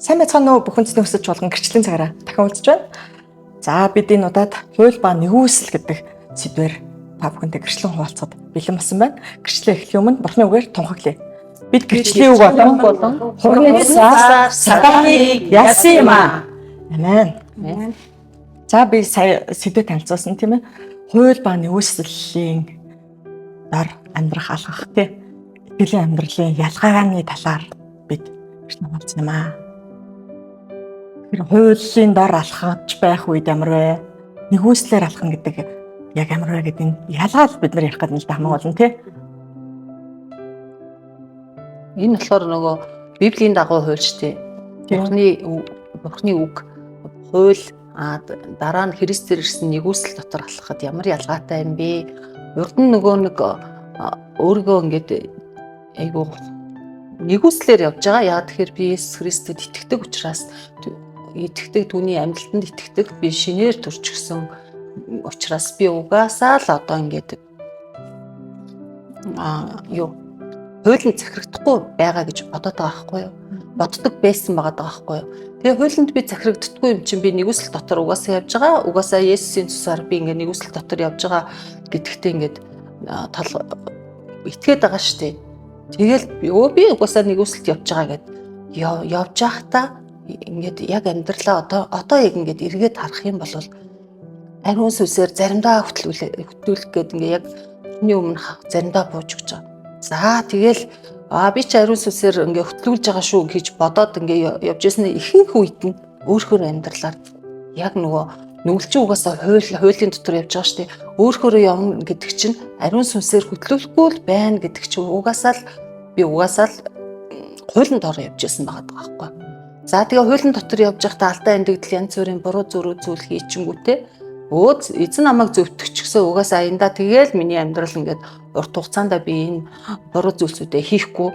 Сайн байцгаана уу, бүхэн зүйн өсөж чуулган гэрчлийн цагаараа дахин уулзч байна. За, бид энэ удаад хууль ба нигүүлсэл гэдэг сэдвээр та бүхэнтэй гэрчлэн хуваалцахад бэлэн болсон байна. Гэрчлээ эхлэхийн өмнө Бурхны үгээр тунхаглая. Бид гэрчлийн үг болон Бурхны тусаар сатаныг ялсан юм аа. Амен. За, би сая сэдвээ танилцуулсан, тийм ээ. Хууль ба нигүүлслийн дор амьдрах алхах, тийм, итгэлийн амьдралын ялгааны талаар бид гэрчлэн хуваалцсан юм аа. Тэгэхээр хуулийн дор алхаж байх үед ямар вэ? Нигүүлслээр алхана гэдэг яг ямар вэ гэдэг энэ ялгаал бид нар ярих гэдэг нь л хамаг болно, тий. Энэ болохоор нөгөө Библийн дагуу хууль шүү дээ. Бурхны үг хууль, дараа нь Христээр ирсэн нигүүлсэл дотор алхахад ямар ялгаатай юм бэ? Урд нь нөгөө нэг өөрийгөө ингээд айгуу нигүүлслээр явж байгаа. Яг тэгэхээр би Есүс Христэд итгэдэг учраас, итгэдэг, түүний амьдлалтанд итгэдэг, би шинээр төрчихсөн учраас би угаасаа л одоо ингээд юу хуулинд захирагдахгүй байгаа гэж бодоод байгаа байхгүй юу? Боддог байсан байгаа даа байхгүй юу? Тэгээ хуулинд би захирагддаггүй юм чинь би нигүүлсэл дотор угаасаа явж байгаа. Угаасаа Есүсийн цусаар би ингээд нигүүлсэл дотор явж байгаа гэдэгтээ ингээд тал итгээд байгаа шүү дээ. Тэгэл өө би угаасаа нигүүлсэлд явж байгаа гэд явж байхдаа ингээд яг амьдралаа одоо яг ингээд эргээд харах юм бол ариун сүнсээр заримдаа хөтлүүлэх гээд ингээд яг хүний өмнө заримдаа бууж өгч байгаа. За, тэгэл би чи ариун сүнсээр ингээ хөтлүүлж байгаа шүү гэж бодоод ингээ явж байсан ихэнх үед нь өөрөөр амьдралаар яг нөгөө нүгэлчин угаасаа хуулийн дотор явж байгаа шүү дээ. Өөрөөр явна гэдэг чинь ариун сүнсээр хөтлүүлэхгүй л байна гэдэг чинь угаасаа л би угаасаа л хуулийн дор явж байсан байгаа байхгүй. За, тэгээ хуулийн дотор явж байхдаа алдаа эндэгдэл, янз бүрийн буруу зүрүү зүйл хийчингүүтээ өө эзэн намайг зөвтгчихсэн, угаасаа аянда тэгэл миний амьдрал ингээд урт хугацаанд би энэ буруу зүйлсүүдээ хийхгүй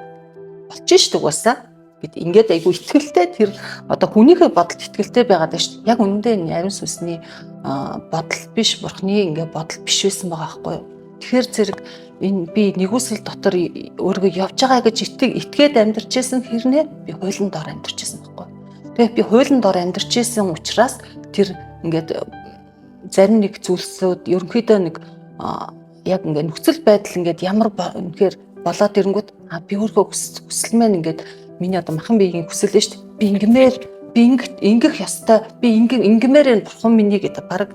болчих шүү дээ угаасаа гэд ингээд айгу итгэлтэй, тэр одоо хүнийхээ бодолд итгэлтэй байгаад байна шүү дээ. Яг үнэндээ энэ ариун сүнсний бодол биш, бурхны ингээд бодол биш байсан байгаа байхгүй юу? Тэгэхээр зэрэг энэ би нигүүлсэл дотор өөрийгөө явж байгаа гэж итгээд амьдарч исэн хэрнээ би хуулийн дор амьдарч исэн байхгүй. Тэгээ би хуулийн дор амьдарч исэн учраас тэр ингээд зарим нэг зүйлсүүд ерөнхийдөө нэг яг ингээд нөхцөл байдал ингээд ямар үнэхээр болоод ирэнгүүт би өөрийгөө хүсэл мэн ингээд миний одоо махан биеийн хүсэл нь шүү дээ. Би ингэмээр, би ингэх ёстой, би ингэмээр энэ бурхан миний гэдэг баг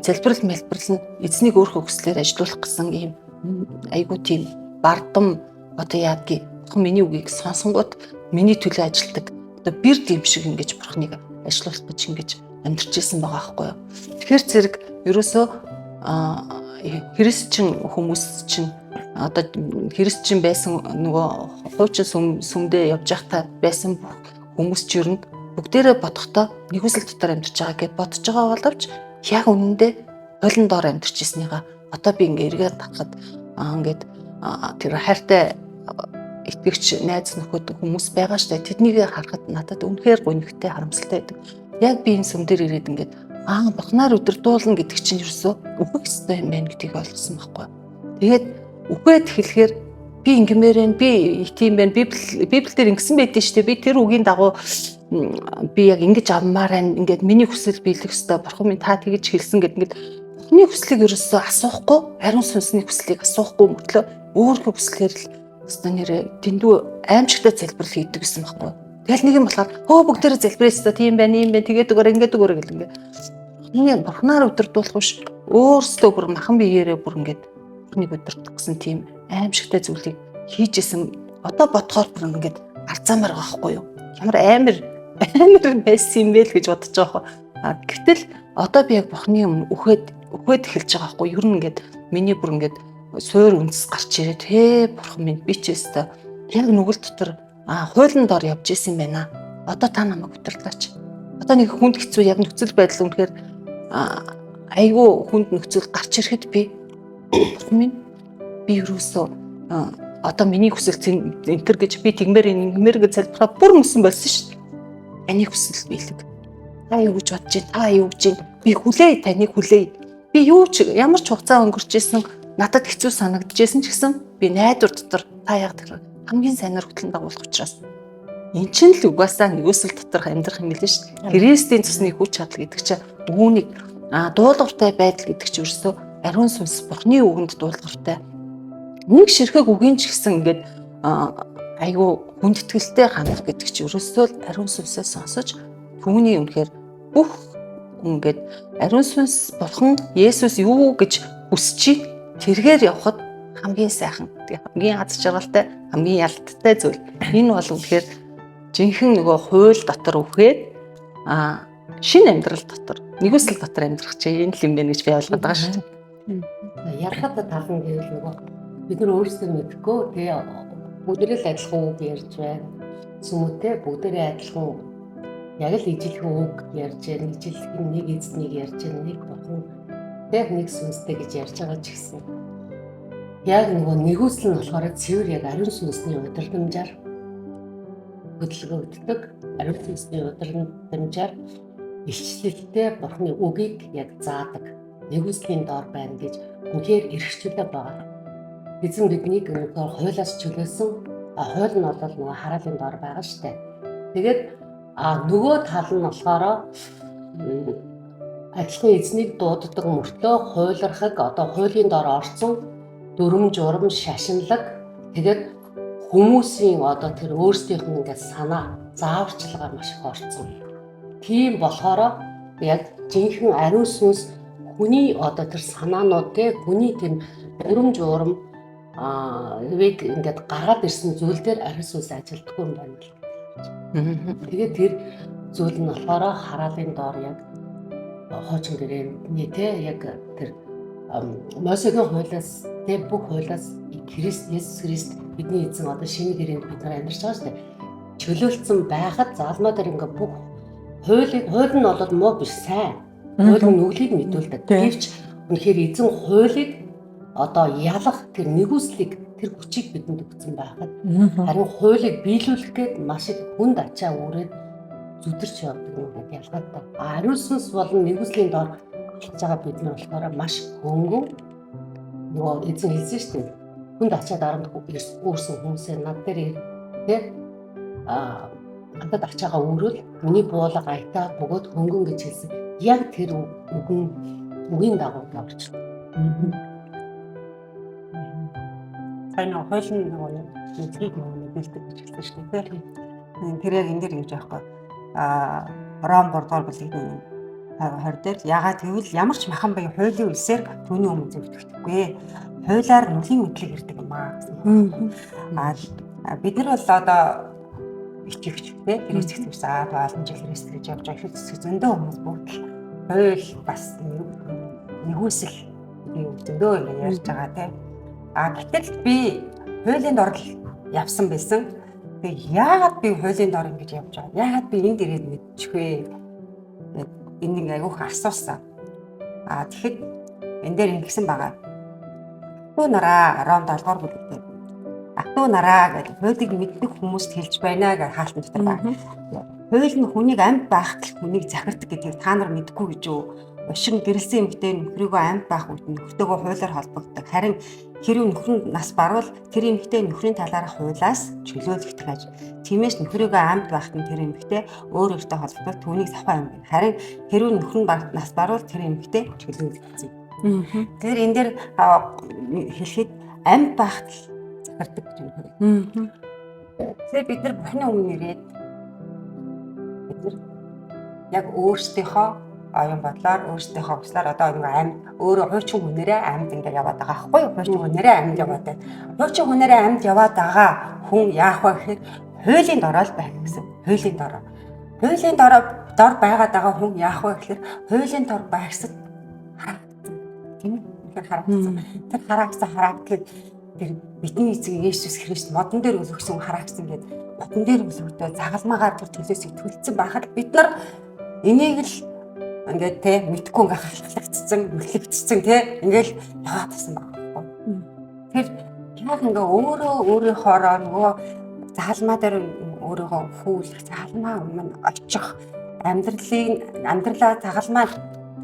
залбирал мэлбэрл нь эзнийг өөрийнхөө хүслээр ажилуулах гэсэн ийм айгуу тийм бардам, одоо яадгийг, бурхан миний үгийг сонсонгууд миний төлөө ажилдаг одоо бэр дэм шиг ингэж бурханыг ажилуулах гэж ингэж амьдарч исэн байгаа байхгүй юу. Тэгэхээр зэрэг ерөөсөө христчин хүмүүс чинь одоо христчин байсан нөгөө хуучин сүмдээ явж байхдаа байсан бүх хүмүүс ч ер нь бүгдээрээ бодохдоо нигүүлсэл дотор амьдарч байгаа гэд бодож байгаа боловч яг үнэндээ хуулийн дор амьдарч ирснийгаа одоо би ингээ эргээд харахад ингээд тэр хайртай итгэгч найз нөхөд хүмүүс байгаа штэ, тэднийг харахад надад үнэхээр гонигтай, харамсалтай байдаг. Яг би энэ сүм дээр ирээд ингээд бурхнаар удирдуулна гэдэг чинь ерөөсөө үхэх ёстой юм байна гэдгийг ойлгосон байхгүй. Тэгээд үхээд эхлэхээр би ингэмээр байна, би тийм байна, Библи дээр ингэсэн байдсан шүү дээ. Би тэр үгийн дагуу би яг ингэж авмаар байна. Ингээд миний хүсэл биелэх ёстой. Бурхан минь, та тэгж хэлсэн гэд ингээд бурхны хүслийг ерөөсөө асуухгүй, ариун сүнсний хүслийг асуухгүй мөртлөө өөрийнхөө хүслээр л өстой нэрээ дэндүү аимшигтай залбирал хийдэг гэсэн байхгүй. Тэгэл нэг юм болохоор хөө бүгдээрээ залбирээс өстой тийм байна, ийм байна, тэгээд өгөөрэй, ингээд өгөөрэй гэл ингээд бурхнаар удирдуулах биш, өөрсдөө бүр махан биеэрээ бүр ингээд бурхныг удирдах гэсэн тийм аимшигтай зүйлийг хийжсэн. Одоо бодохоор бүр ингээд арзаамаар байгаа байхгүй юу? Ямар амар амар байсан юм бэ л гэж бодож байгаа хөө. Гэтэл одоо би яг бурхны өмнө үхээд эхэлж байгаа байхгүй юу? Ер нь ингээд миний бүр ингээд суур үндэс гарч ирээд, хээ бурхан минь, би ч өстой яг нүгэл дотор хуулийн дор явж исэн юм байна. Одоо та намайг удирдлаач. Одоо нэг хүнд хэцүү яг нөхцөл байдал үнэхээр айгүй хүнд нөхцөл гарч ирэхэд би бурхан минь, би ерөөсөө одоо миний хүсэл энтер гэж би тэгмээр ингэмээр гэж залбирахаа бүр мөсөн болсон шүү дээ. Таны хүсэл биелэг. Та юу гэж бодож байна? Та юу гэж байна? Би хүлээе, таныг хүлээе. Би юу ч ямар ч хугацаа өнгөрч исэн, надад хэцүү санагдчихсэн ч гэсэн би найдвар дотор та яг тэр хамгийн сайн хөтлөн дагуулах учраас Эн чинь л угаасаа нэгүсэл доторх амьдрах юм билээ шүү дээ. Христийн цусны хүч чадал гэдэг чинь үүнийг дуулууртай байдал гэдэг чинь ерөөсөө ариун сүнс Бурхны үгэнд дуулууртай. Нэг ширхэг үгийн ч гэсэн ингээд айгүй хүндэтгэлтэй хандах гэдэг чинь ерөөсөө л ариун сүнсээ сонсож түүний үнэхээр бүх ингээд ариун сүнс Бурхан Есүс юу гэж хүсэж чинь тэргээр явхад хамгийн сайхан, тэгээ хамгийн аз жаргалтай, хамгийн ялалттай зүйл. Энэ бол үнэхээр жинхэнэ нөгөө хууль дотор үхээд шинэ амьдрал дотор, нэгүсэл дотор амьдрах чинь энэ л юм байна гэж би ойлгоод байгаа шүү дээ. Ялгаатай тал нь гэвэл нөгөө бид нар өөрсдөө мэдэхгүй, тэгээ бүгдээрээ л адилхан үг ярьж байна. Сүмөтэй бүгдээрээ адилхан яг л ижилхэн үг ярьж байна. Ижилхэн нэг эзнийг ярьж байна. Нэг бурхан, тэг нэг сүнстэй гэж ярьж байгаа ч гэсэн. Яг нөгөө нэгүсэл нь болохоор цэвэр яг ариун сүнсний удирдамжаар хөдөлгөгддөг. Ариун сүнсний удирдамжаар илчлэлтэй бурхны үгийг яг заадаг. Нэгүслийн доор байна гэж үнэхээр эрхчлөлөө байгаа. Эзэн биднийг өнөхөр хуулиас чөлөөлсөн. Хууль нь бол нөгөө хараалын доор байгаа штэ. Тэгээд нөгөө тал нь болохоор адилхан эзнийг дууддаг мөртлөө хуулирхаг, одоо хуулийн доор орсон дүрм журам, шашинлаг, тэгээд хүмүүсийн одоо тэр өөрсдийнх нь ингээд санаа зааварчилгаа маш их орсон. Тийм болохоор яг жинхэнэ ариун сүнс хүний одоо тэр санаанууд, те, хүний тэр дүрм журам вэг ингээд гаргаад ирсэн зүйл дээр ариун сүнс ажилдаггүй юм байна л. Тэгээд тэр зүйл нь болохоор хараалын доор яг хуучин гэрээний, те, яг тэр Мосегийн хуулиас, те, бүх хуулиас Христ Есүс Христ бидний эзэн одоо шинэ гэрээнд бид нар амьдарч байгаа шүү дээ. Чөлөөлцсөн байхад заалмаа дээр ингээ бүх хуулийг, хууль нь бол муу биш, сайн. Хууль нь нүглийг мэдүүлдэг. Гэвч үнэхээр эзэн хуулийг одоо ялах тэр нэгүслийг, тэр хүчийг бидэнд өгсөн байхад харин хуулийг биелүүлэх гээд маш их хүнд ачаа үүрээд зүдэрч явдаг юм гэдэг ялгаатай. Ариун сүнс болон нэгүслийн доор алхаж байгаа бид нар болохоор маш хөнгөн, нөгөө эзэн хэлсэн шүү дээ. Хүнд ачаа дарамт үүрсэн хүмүүсээ над дээр ир, тэ, надад ачаагаа үүрвэл миний буулга аятаа бөгөөд хөнгөн гэж хэлсэн. Яг тэр үгэн үгийн дагуу явж. Сая нөгөө хууль нь нөгөө мэдлэгийг нөгөө мэдээлдэг гэж хэлсэн шүү дээ. Тэр яг энэ дэр ингэж байхгүй. Ром 3 дугаар бүлгийн 20 дээр ягаад гэвэл ямар ч махан бай хуулийн үлсээр түүний өмнө зөвтгөхгүй. Хуулиар нүлийн мэдлэг ирдэг юм аа гэсэн. Бид нар бол одоо итгэгч, те, Христ итгэгч, за олон жил Христ гэж явж байгаа их зөндөө хүмүүс бүгд л хууль бас нэгүсэл гэдэг зөндөө ингэ ярьж байгаа, те. Гэтэл би хуулийн дор л явсан байсан. Тэгээ яагаад би хуулийн дор ингэж явж байгаа? Яагаад би энд ирээд мэдчих вэ? Энэ нэг айгүйх асуусан. Тэгэхэд энэ дээр ингэсэн байгаа. Ах トゥ нараа, Ром 7 дугаар бүлэг дээр. Ах トゥ нараа гэж хуулийг мэддэг хүмүүст хэлж байна гэж хаалтан дотор байна. Хууль нь хүнийг амьд байхад л хүнийг захирдаг гэдгийг та нар мэдэхгүй гэж юу? Учир нь гэрэлсэн эмэгтэй нөхрийгөө амьд байх үед нөхөртөөгөө хуулиар холбогддог. Харин хэрв нөхөр нь нас барвал тэр эмэгтэй нөхрийн талаар хуулиас чөлөөлөгдөх аж. Тиймээс нөхрийгөө амьд байхад нь тэр эмэгтэй өөр өөртөө холбогдол түүнийг савхаа юм байна. Харин хэрв нөхөр нь нас барвал тэр эмэгтэй чөлөөлөгдсөн. Тэр энэ дээр хэлэхэд амьд байхад л захирдаг гэж байна. Тэгэхээр бид нар Бурхны өмнө ирээд бид нар яг өөрсдийнхөө оюун бодлоор, өөрсдийнхөө хүслээр одоо нэг амьд өөрөө хуучин хүнээрээ амьд ингээд яваад байгаа байхгүй юу? Хуучин хүнээрээ амьд яваад байна. Хуучин хүнээрээ амьд яваад байгаа хүн яах вэ гэхээр хуулийн дороо л байх гэсэн. Хуулийн дороо. Хуулийн дороо дор байгаад байгаа хүн яах вэ гэхээр хуулийн дор байгсад харагдсан. Тийм үү? Тэгэхээр харагдсан. Тэр харагдсан харагдлыг тэр бидний эзэн Есүс Христ модон дээр өлгсөн харагдсан гэдэг, модон дээр өлгөдөө загалмаагаар тэр төлөөсөө төлцсөн байхад бид нар энийг л ингээд, те, мэдгүй ингээ халахлагдсан, мэхлэгдсэн, те, ингээл яваад тасан байгаа байхгүй. Тэр яг ингээ өөрөө өөрийнхоороо нөгөө загалмаа дээр өөрийгөө хүүлэх, загалмаа өмнө очих, амьдралын амьдралаа загалмаа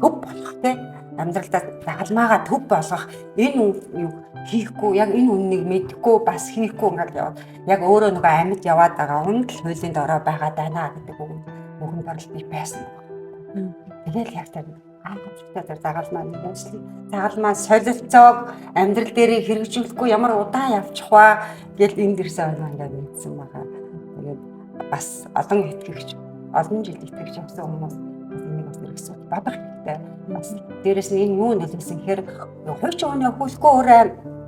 төв болох, те. Амьдралдаа загалмаагаа төв болгох энэ юу хийхгүй, яг энэ үннийг мэдэхгүй бас хийхгүй ингээд яваад яг өөрөө нөгөө амьд яваад байгаа үнэт л хуулийн дороо байгаа даа гэдэг үг мөхөнд оролт би байсан байна. Тэгэл яг тэр гайхамшигтай тэр загалмаа нэгэнчлээ. Загалмаа солилцоог амьдрал дээрээ хэрэгжүүлэхгүй ямар удаан явчих ваа гэл энд ирсэн ойлоо ингээд мэдсэн байгаа. Тэгээд бас олон итгэгч, олон жил итгэгч явсан хүмүүс бас энийг бас хэрэгсэл бодох хэрэгтэй. Бас дээрэс нь энэ юу нөлөөлсөн гэхээр хуучин хүний хөлгүй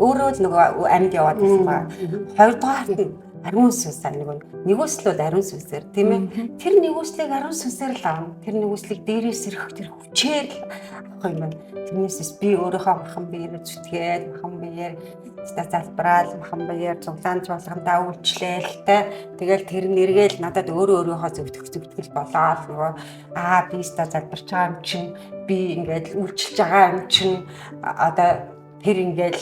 өөрөө л нөгөө амьд яваад байсан байгаа. Хоёрдугаарт нь ариун сүнс нэг нэгүсэл бол ариун сүнсээр тийм ээ. Тэр нэгүслийг ариун сүнсээр л авна. Тэр нэгүслийг дээрээс ирэх тэр хүчээр л авах юм байна. Тэрнээс би өөрийнхөө махан биеэр зүтгээд, махан биеэр залбираал, махан биеэр цуглаан чуулгандаа үйлчлээл тэ. Тэгэл тэр нэргээл надад өөрөө өөрийнхөө зөвтгөх болоод нөгөө би ста залбирч байгаа юм чинь, би ингээд үйлчилж байгаа юм чинь одоо тэр ингээд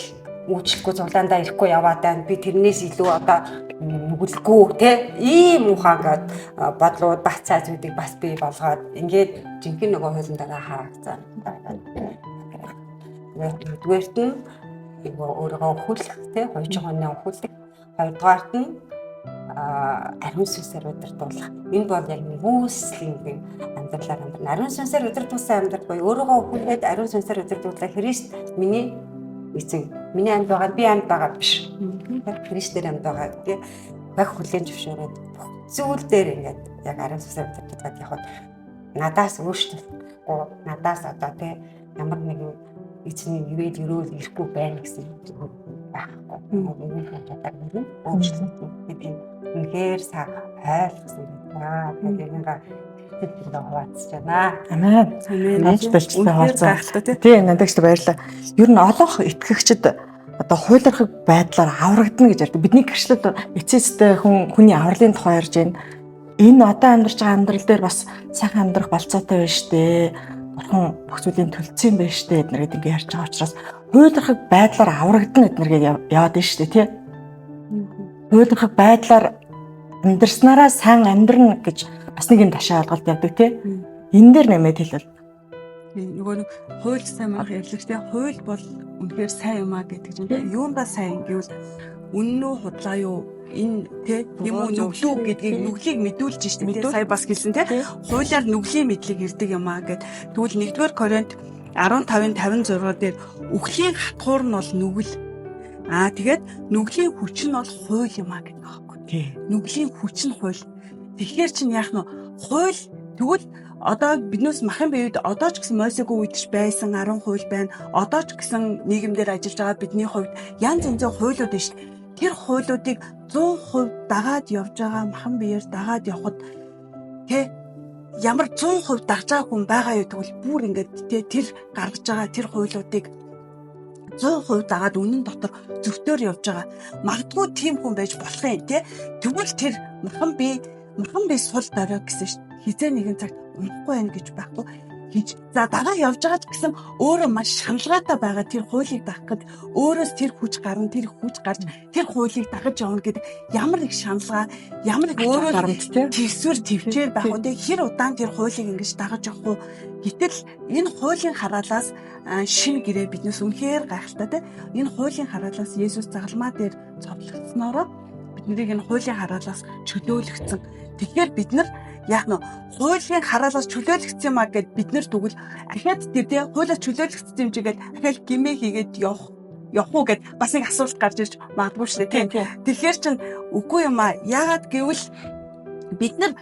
үйлчлэхгүй цуглаандаа ирэхгүй яваад байна. Би тэрнээс илүү одоо нүгэлгүй те ийм ухаан гээд бодлууд бацаа зүйлийг бас бий болгоод ингээд жинхэнэ нөгөө хуулийн дараа харагцсан. Нэгдүгээрт нь нөгөө өөрийгөө өхүүлэх те хуучин хоноо өхүүлэх. Хоёрдугаарт нь ариун сүнсээр удирдуулах. Энэ бол яг нэгүслийн амьдралаар амьдрна. Ариун сүнсээр удирдуулсан амьдрал буюу өөрийгөө өхүүлээд ариун сүнсээр удирдуулах Христ миний эзэн. Миний амьд байгаа би амьд байгаа биш. Христээр амьд байгаа гэдгийг баг хүлээн зөвшөөрөөд бүх зүйл дээр ингээд яг ариун сүнсээр удирдуулаад явхад надаас өөрчлөлтгүй, надаас одоо тий ямар нэгэн эзний ивэл өрөөл ирэхгүй байна гэсэн юм байхгүй. Энэ чадвар нэр нь өөрчлөлт гэдэг үнэхээр са ойлгосон байна. Тэгээд энэгээ сэтгэл хуваалцаж байна. Амен. Амен. Бэлчтэй хуваалцсан. Гайхалтай тий. Тий, надагч баярлалаа. Ер нь олонх итгэгчид одоо хуулиархаг байдлаар аврагдана гэж ярьдаг. Бидний гэрчлэл эцэстээ хүний авралын тухай ярьж байна. Энэ одоо амьдарч байгаа амьдрал дээр бас сайхан амьдрах болцоотой байна штэ. Бурхан бүх зүйлийн төлцсөн байна штэ эднэр гэдэг ингэ ярьж байгаа учраас хуулиархаг байдлаар аврагдана эднэр гэж яваад байна штэ тий. Хуулиархаг байдлаар амьдрснараа сайн амьдрна гэж бас нэг юм ташаа ойлголт явдаг тий. Энэ дээр нэмээд хэлвэл Нөгөө нэг хууль сайн марах ярьлаа шүү дээ. Хууль бол үнэхээр сайн юм а гэдэг чинь тийм. Юундаа сайн гэвэл үнэн үү худлаа юу энэ тий юм уу нүглүү гэдгийг нүглийг мэдүүлж шүү дээ. Сая бас хэлсэн тий. Хуулиар нүглийн мэдлэг ирдэг юм а гэд. Тэгвэл 1-р Коринт 15-ын 56 дээр үхлийн хатгуур нь бол нүгэл. Аа тэгээд нүглийн хүч нь бол хууль юм а гэдэг байхгүй. Нүглийн хүч нь хууль. Тэгэхээр чинь яах нь хууль тэгвэл одоо биднээс махын биед одоо ч гэсэн Мосегийн үед ч байсан 10 хууль байна. Одоо ч гэсэн нийгэмдэр ажиллаж байгаа бидний хувьд янз янзын хуулиуд байна шүү дээ. Тэр хуулиудыг 100% дагаад явж байгаа махан биеэр дагаад явхад тэ ямар 100% дагж байгаа хүн байгаа юу тэгвэл бүр ингээд тэ тэр гаргаж байгаа тэр хуулиудыг 100% дагаад үнэн дотор зөвтөөр явж байгаа. Магадгүй тийм хүн байж болох юм тэ. Тэгвэл тэр махан бие сул дорой гэсэн шүү дээ. Хизээ нэгэн цагт унахгүй байх гэж байхгүй хийж за дагаа явж байгаа ч гэсэн өөрөө маш шаналгаатай байгаа тэр хуулийг дагах гэд өөрөөс тэр хүч гарна, тэр хүч гарч тэр хуулийг дагаж явна гэдэг ямар их шаналгаа, ямар их өөрөө дарамт тий. Тэсвэр төвчээр байх уу хэр удаан тэр хуулийг ингэж дагаж явах уу. Гэтэл энэ хуулийн хараалаас шинэ гэрээ биднээс үнэхээр гайхалтай те. Энэ хуулийн хараалаас Есүс загалмаа дээр цовдлогдсноороо биднийг энэ хуулийн хараалаас чөлөөлөгдсөн. Тэгэхээр бид нар яах нь хуулийн хараалаас чөлөөлөгдсөн юм а гэд бид нар тэгвэл ахиад тэр те хуулиас чөлөөлөгдсөн юм чигээд ахиад гимээ хийгээд явах уу гэд бас нэг асуулт гарч ирж магадгүй шүү дээ тий. Тэгэхээр чин үгүй юм а. Яагаад гэвэл бид нар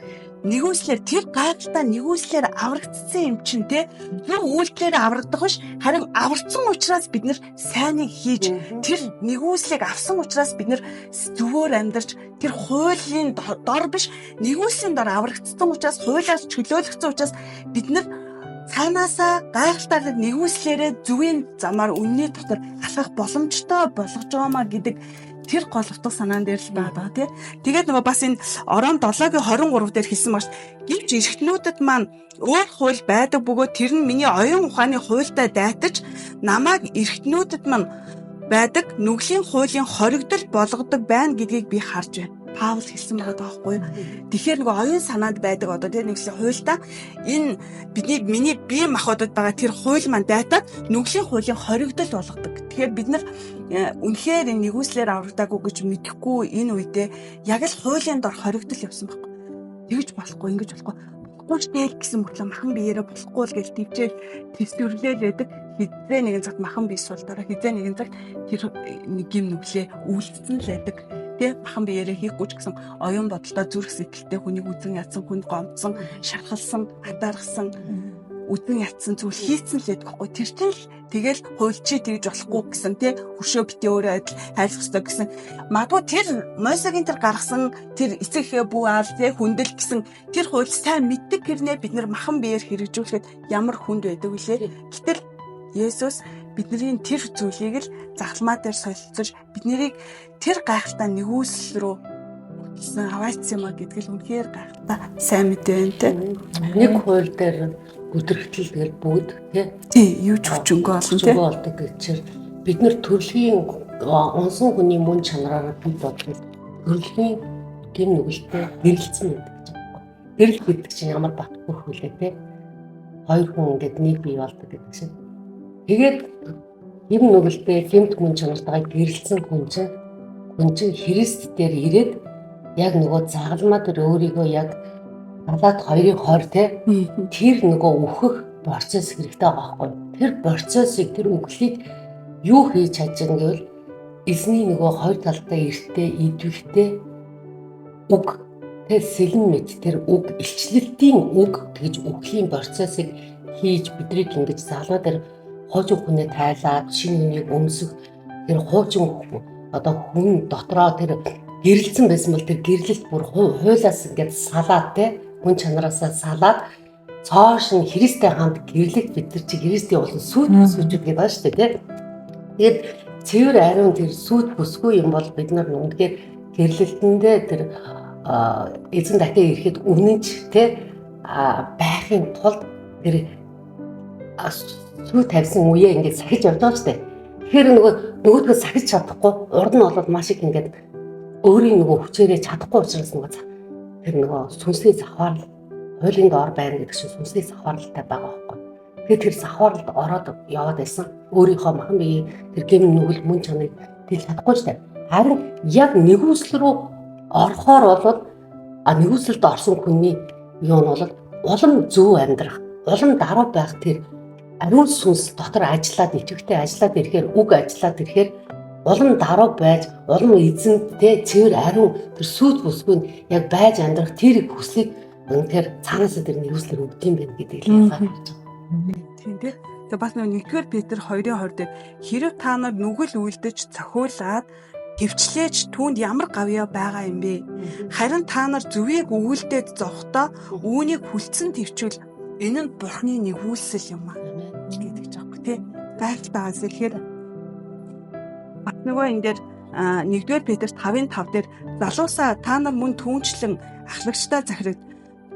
нэгүслэр тэр гайхалтай нэгүслэр аврагдсан юм чинь те зөв үйлдэлээр аврагдах биш, харин аврагдсан учраас бид нар сайныг хийж тэр нэгүслийг авсан учраас бид нар зөвөөр амьдарч тэр хуулийн дор биш нэгүслийн дор аврагдсан учраас хуулиас чөлөөлөгдсөн учраас бид нар цаанаасаа гайхалтай нэгүслээрээ зөвийн замаар үнний дотор алхах боломжтой болгож байгаамаа гэдэг тэр гол утга санаан дээр л байгаа тий. Тэгээд нөгөө бас энэ Ором 7-гийн 23 дээр хэлсэн багш гэвч эргэтнүүдэд маань өөр хууль байдаг бөгөөд тэр нь миний оюун ухааны хуультай дайтаж намайг эргэтнүүдэд маань байдаг нүглийн хуулийн хоригдол болгодог байна гэдгийг би харж байна. Паул хэлсэн байгаа даахгүй юу. Тэгэхээр нөгөө оюун санаанд байдаг одоо тэр нэгслийн хуульдаа энэ бидний миний бие махбодод байгаа тэр хууль маань дайтаад нүглийн хуулийн хоригдол болгодог. Тэгэхээр бид нар үнэхээр энэ нэгүслээр аврагдаагүй гэж мэдэхгүй энэ үедээ яг л хуулийн дор хоригдол явсан байхгүй. Тэгж болохгүй, ингэж болохгүй. Болохгүй ч дээл гэсэн мөртлөө махан биеэрээ болохгүй л гэж төвчээл төсвөрлөөл байдаг. Хизээ нэгэн цагт махан бие сул дараа хизээ нэгэн цагт тэр нэг гим нүглээ үйлдсэн л байдаг. Тэ махан биеэрээ хийхгүй ч гэсэн оюун бодолтой зүрх сэтгэлтэй хүнийг үзен ядсан, хүнд гомдсон, шархалсан, атаархсан, үзен ядсан зүйл хийцэн л байдаг хгүй. Тэр чинь л тэгэл хуульчи тэгж болохгүй гэсэн тэ хөшөө битээ өөрөө адил хайрлах ёстой гэсэн. Магадгүй тэр Мосегийн тэр гаргасан тэр эцэг эхээ бүү аал тэ хүндэл гэсэн тэр хууль сайн мэддэг хэрнээ бид нар махан биеэр хэрэгжүүлэхэд ямар хүнд байдаг вүлээ. Гэтэл Есүс бидний тэр зүйлийг л захалмаа дээр солилцож биднийг тэр гайхалтай нэгүсэл рүү хөтлсөн аваачсан юм а гэдэг л үнэхээр гайхалтай сайн мэдээ байна те. Нэг хууль дээр бүдрэгтэл тэгэл бүгд тий Тий, юу ч хүчингү олон тий. Хүчингү болдог гэхээр бид нар төрөлхийн унсан хүний мөн чанараар бид бодлоо төрөлхийн гэм нүгэлтэй гэрэлцэн байдаг гэж байна. Гэрэл гэдэг чинь ямар бат бөх вүлээ те. Хоёр хүн ингээд нэг бие болдог гэдэг шиг. Тэгээд гэм нүгэлтэй гэмт мөн чанартайгаа гэрэлцэн хүн чинь Христ дээр ирээд яг нөгөө загалмаа дээр өөрийгөө яг Галаат 2-ын 20 те тэр нөгөө үхэх процесс хэрэгтэй байгаа байхгүй. Тэр процессыг тэр үхлийг юу хийж чадж байгаа гэвэл эзний нөгөө хоёр талдаа эртээ идэвхтэй үг тэр сэлэн мэт тэр үг илчлэлтийн үг тэгж үхлийн процессыг хийж бидрийг ингэж залуу дээр хуучин хүнээ тайлаад шинэ хүнийг өмсөх тэр хуучин одоо хүн дотроо тэр гэрэлцэн байсан бол тэр гэрлэлт бүр хуулиас ингээд салаад те хүн чанараасаа салаад цоош нь Христтэй хамт гэрлэх бид нар чи Христийн улам сүйт бүсгүүчүүд гэдэг байгаа шүү дээ тий. Тэгээд цэвэр ариун тэр сүйт бүсгүй юм бол бид нар үнэхээр гэрлэлтэндээ тэр эзэн дахин ирэхэд үнэнч тий байхын тулд тэр сүй тавьсан үеэ ингээд сахиж явж байгаа шүү дээ. Тэгэхээр нөгөөдгөө сахиж чадахгүй урд нь болоод маш их ингээд өөрийн нөгөө хүчээрээ чадахгүй учраас нөгөө тэр нөгөө сүнсний завхаарл хуулийн доор байна гэдэг чинь сүнсний завхаарлалтай байгаа байхгүй. Тэгэхээр тэр завхаарлалд ороод яваад байсан. Өөрийнхөө махан биеийн тэр гэм нүгэл мөн чанарыг дэлж чадахгүй ч тийм. Харин яг нэгүсэл рүү орохоор бол нэгүсэлд орсон хүний юу нь бол улам зөв амьдрах, улам даруй байх тэр ариун сүнс дотор ажиллаад идэвхтэй ажиллаад ирэхээр үг ажиллаад ирэхээр улам даруй байж, улам эзэнт те цэвэр ариун тэр сүйт бүсгүй нь яг байж амьдрах тэр хүслийг үнэхээр цаанаасаа тэр нэгүслэр өгд юм байна гэдгийг л ялгаа харж байгаа. Тийм тий. Тэгээ бас нөгөө 1-р Петр 2-ын 20 дээр хэрв та нар нүгэл үйлдэж цохиулаад төвчлээч түүнд ямар гавьяа байгаа юм бэ? Харин та нар зүвийг өгүүлдээд зовхдоо үүнийг хүлцэн төвчүүл энэ нь Бурхны нэгүүлсэл юм аа гэдэг ч аахгүй тий. Гайхалтай байгаа зэрэхээр бас нөгөө энэ дээр 1-р Петр 5-ын 5 дээр залуусаа та нар мөн түүнчлэн ахлагчдаа захирагд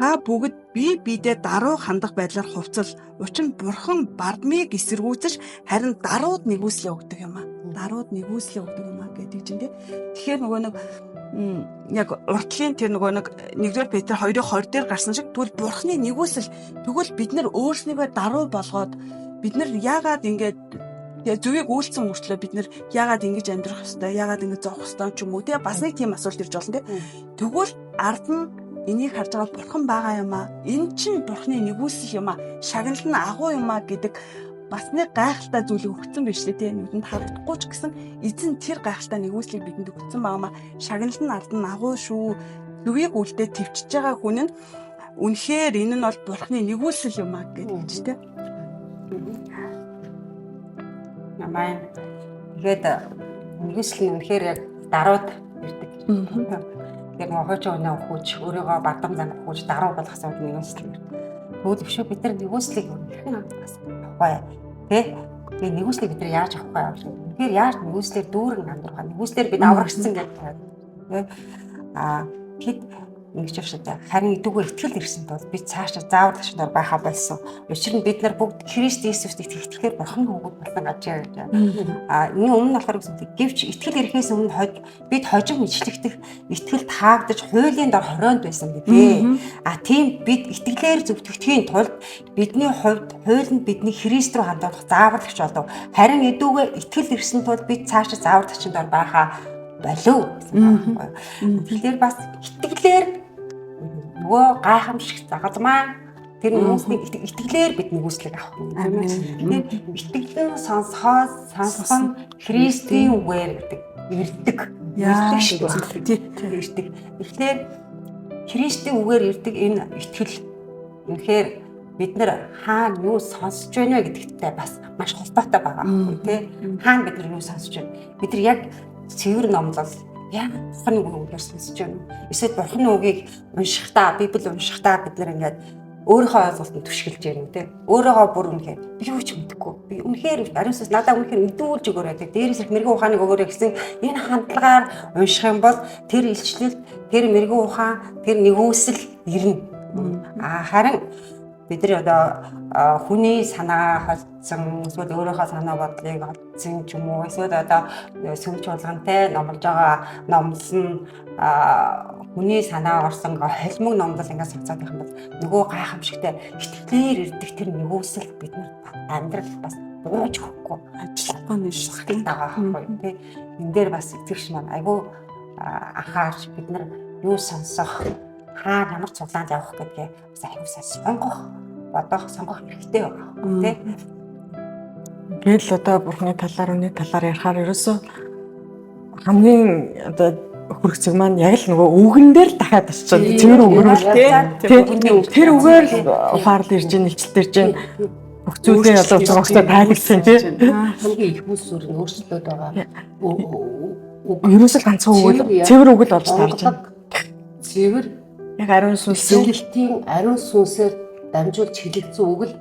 та бүгд бие биедээ даруй хандах байдлаар хувцал. Учир нь Бурхан бардмыг эсэргүүцэж харин дарууд нэгүслээ өгдөг юм аа. Дарууд нэгүслээ өгдөг юм аа гэдэг чинь тий. Тэгэхээр нөгөө нэг яг уртлын тэр нөгөө нэг 1-р Петр 2-ын 20 дээр гарсан шиг тэгвэл Бурханы нэгүсэл тэгвэл бид нар өөрснийгөө даруй болгоод бид нар яагаад ингэж тэгээ зүвийг үйлцэн мөртлөө бид нар яагаад ингэж амьдрах ёстой, яагаад ингэж зовх ёстой ч юм уу те бас нэг тийм асуулт ирж болно те. Тэгвэл ард нь энийг харж байгаа бурхан байгаа юм аа. Энэ чинь бурханы нэгүсэл юм аа. Шагнал нь агуу юм аа гэдэг бас нэг гайхалтай зүйлийг өгсөн биш үү те. Нүдэнд харагдахгүй ч гэсэн эзэн тэр гайхалтай нэгүслийг бидэнд өгсөн байгаа маа. Шагнал нь ард нь агуу шүү. Зүвийг үлдээ төвчж байгаа хүн нь үнэхээр энэ нь бол бурханы нэгүсэл юм аа гэдэг чи те. Намай. Тэгээд нэгүсэл нь үнэхээр яг дарууд ирдэг. Тэгэхээр нөгөө хуучин өнөө хүүж өөрийгөө бардам зам хүүж даруй болгосон үед нэгүсэл ирдэг. Тэгвэл өшөө бид нар нэгүслийг хэрхэн авах вэ? Тэ? Тэгээ нэгүслийг бид нар яаж авах вэ? Үнэхээр яаж нэгүслээр дүүрэн амьдрах вэ? Нэгүслээр бид аврагдсан гэдэг. Тэ? Аа тэд Ингэж явшаа. Харин идүүгээ итгэл ирсэн тул бид цаашаа зааварлагч нар байхаа болсон. Учир нь бид нар бүгд Христ Иесуст итгэх итгэлээр Бурханы хүүхэд болсон гажээ гэж. А энэ өмнө нь болохоор гэсэн гэвч итгэл ирэхээс өмнө бид хожим ичлэгдэх итгэл таагдаж хуулийн дор хорионд байсан гэдээ. А тийм бид итгэлээр зөвтгөхийн тулд бидний хувьд хууль нь бидний Христ рүү хандуулах зааварлагч болов. Харин идүүгээ итгэл ирсэн тул бид цаашаа зааварлагчийн дор байхаа болов гэсэн байгаа байхгүй. Тэгэхээр бас итгэлээр нөгөө гайхамшиг загалмаа тэр хүмүүсний итгэлээр бид нэгүслийг авах юм. Тэгэхээр итгэл нь сонсохоос сонсох нь Христийн үгээр гэдэг ирдэг. Яа Ирдэг шүү дээ. Ирдэг. Тэгэхээр Христийн үгээр ирдэг энэ итгэл үнэхээр бид нар хаана юу сонсож байна вэ гэдэгтээ бас маш холбоотой байгаа байхгүй тий. Хаана бид нар юу сонсож байна? Бид нар яг цэвэр номлол яг Бурханы үгийг үнэхээр сонсож байна уу? Эсвэл Бурханы үгийг уншихдаа, Библи уншихдаа бид нар ингээд өөрийнхөө ойлголтод түшгэлж яах юм те. Өөрөөгөө бүр үнэхээр би юу ч мэдэхгүй. Би үнэхээр ариун сүнс надаа үнэхээр мэдүүлж өгөөрэй те. Дээрээс их мэрэгэн ухааныг өгөөрэй гэсэн энэ хандлагаар унших юм бол тэр илчлэл, тэр мэрэгэн ухаан, тэр нэгүсэл ирнэ. А харин бид нар одоо хүний санаа холдсон эсвэл өөрийнхөө санаа бодлыг холдсон ч юм уу эсвэл одоо сүм чуулгантай номлож байгаа номлол нь хүний санаа орсон холимог номлол ингээд сонсоод байх юм бол нөгөө гайхамшигтай итгэлээр ирдэг тэр нэгүсэл бид нар амьдрал бас бууж өгөхгүй Ажиллахгүй нь шүү дээ. байгаа байхгүй тий. Энэ дээр бас итгэгч маань айгүй анхаарч бид нар юу сонсох, хаана ямар цуглаанд явах гэдгээ бас айгүй сайн сонгох, бодох, сонгох хэрэгтэй байгаа байхгүй тий. Ингээл одоо бурхны талаар, үний талаар ярихаар ерөөсөө хамгийн одоо хөрөх зүг маань яг л нөгөө үгэн дээр л дахиад очиж байгаа. Цэвэр үгэрүүл тий. Тэр үгээр л ухаарлал ирж гин, илчлэлт ирж гин. Бүх зүйлээ одоо зурагтай тайлбарласан тий. Хамгийн их сүр нь өөрчлөлт байгаа. Үг Ерөөсөө л ганцхан үг л цэвэр үг л болж таарж байна. Цэвэр Яг ариун сүнс илчлэлтийн ариун сүнсээр дамжуулж хэлэгдсэн үг л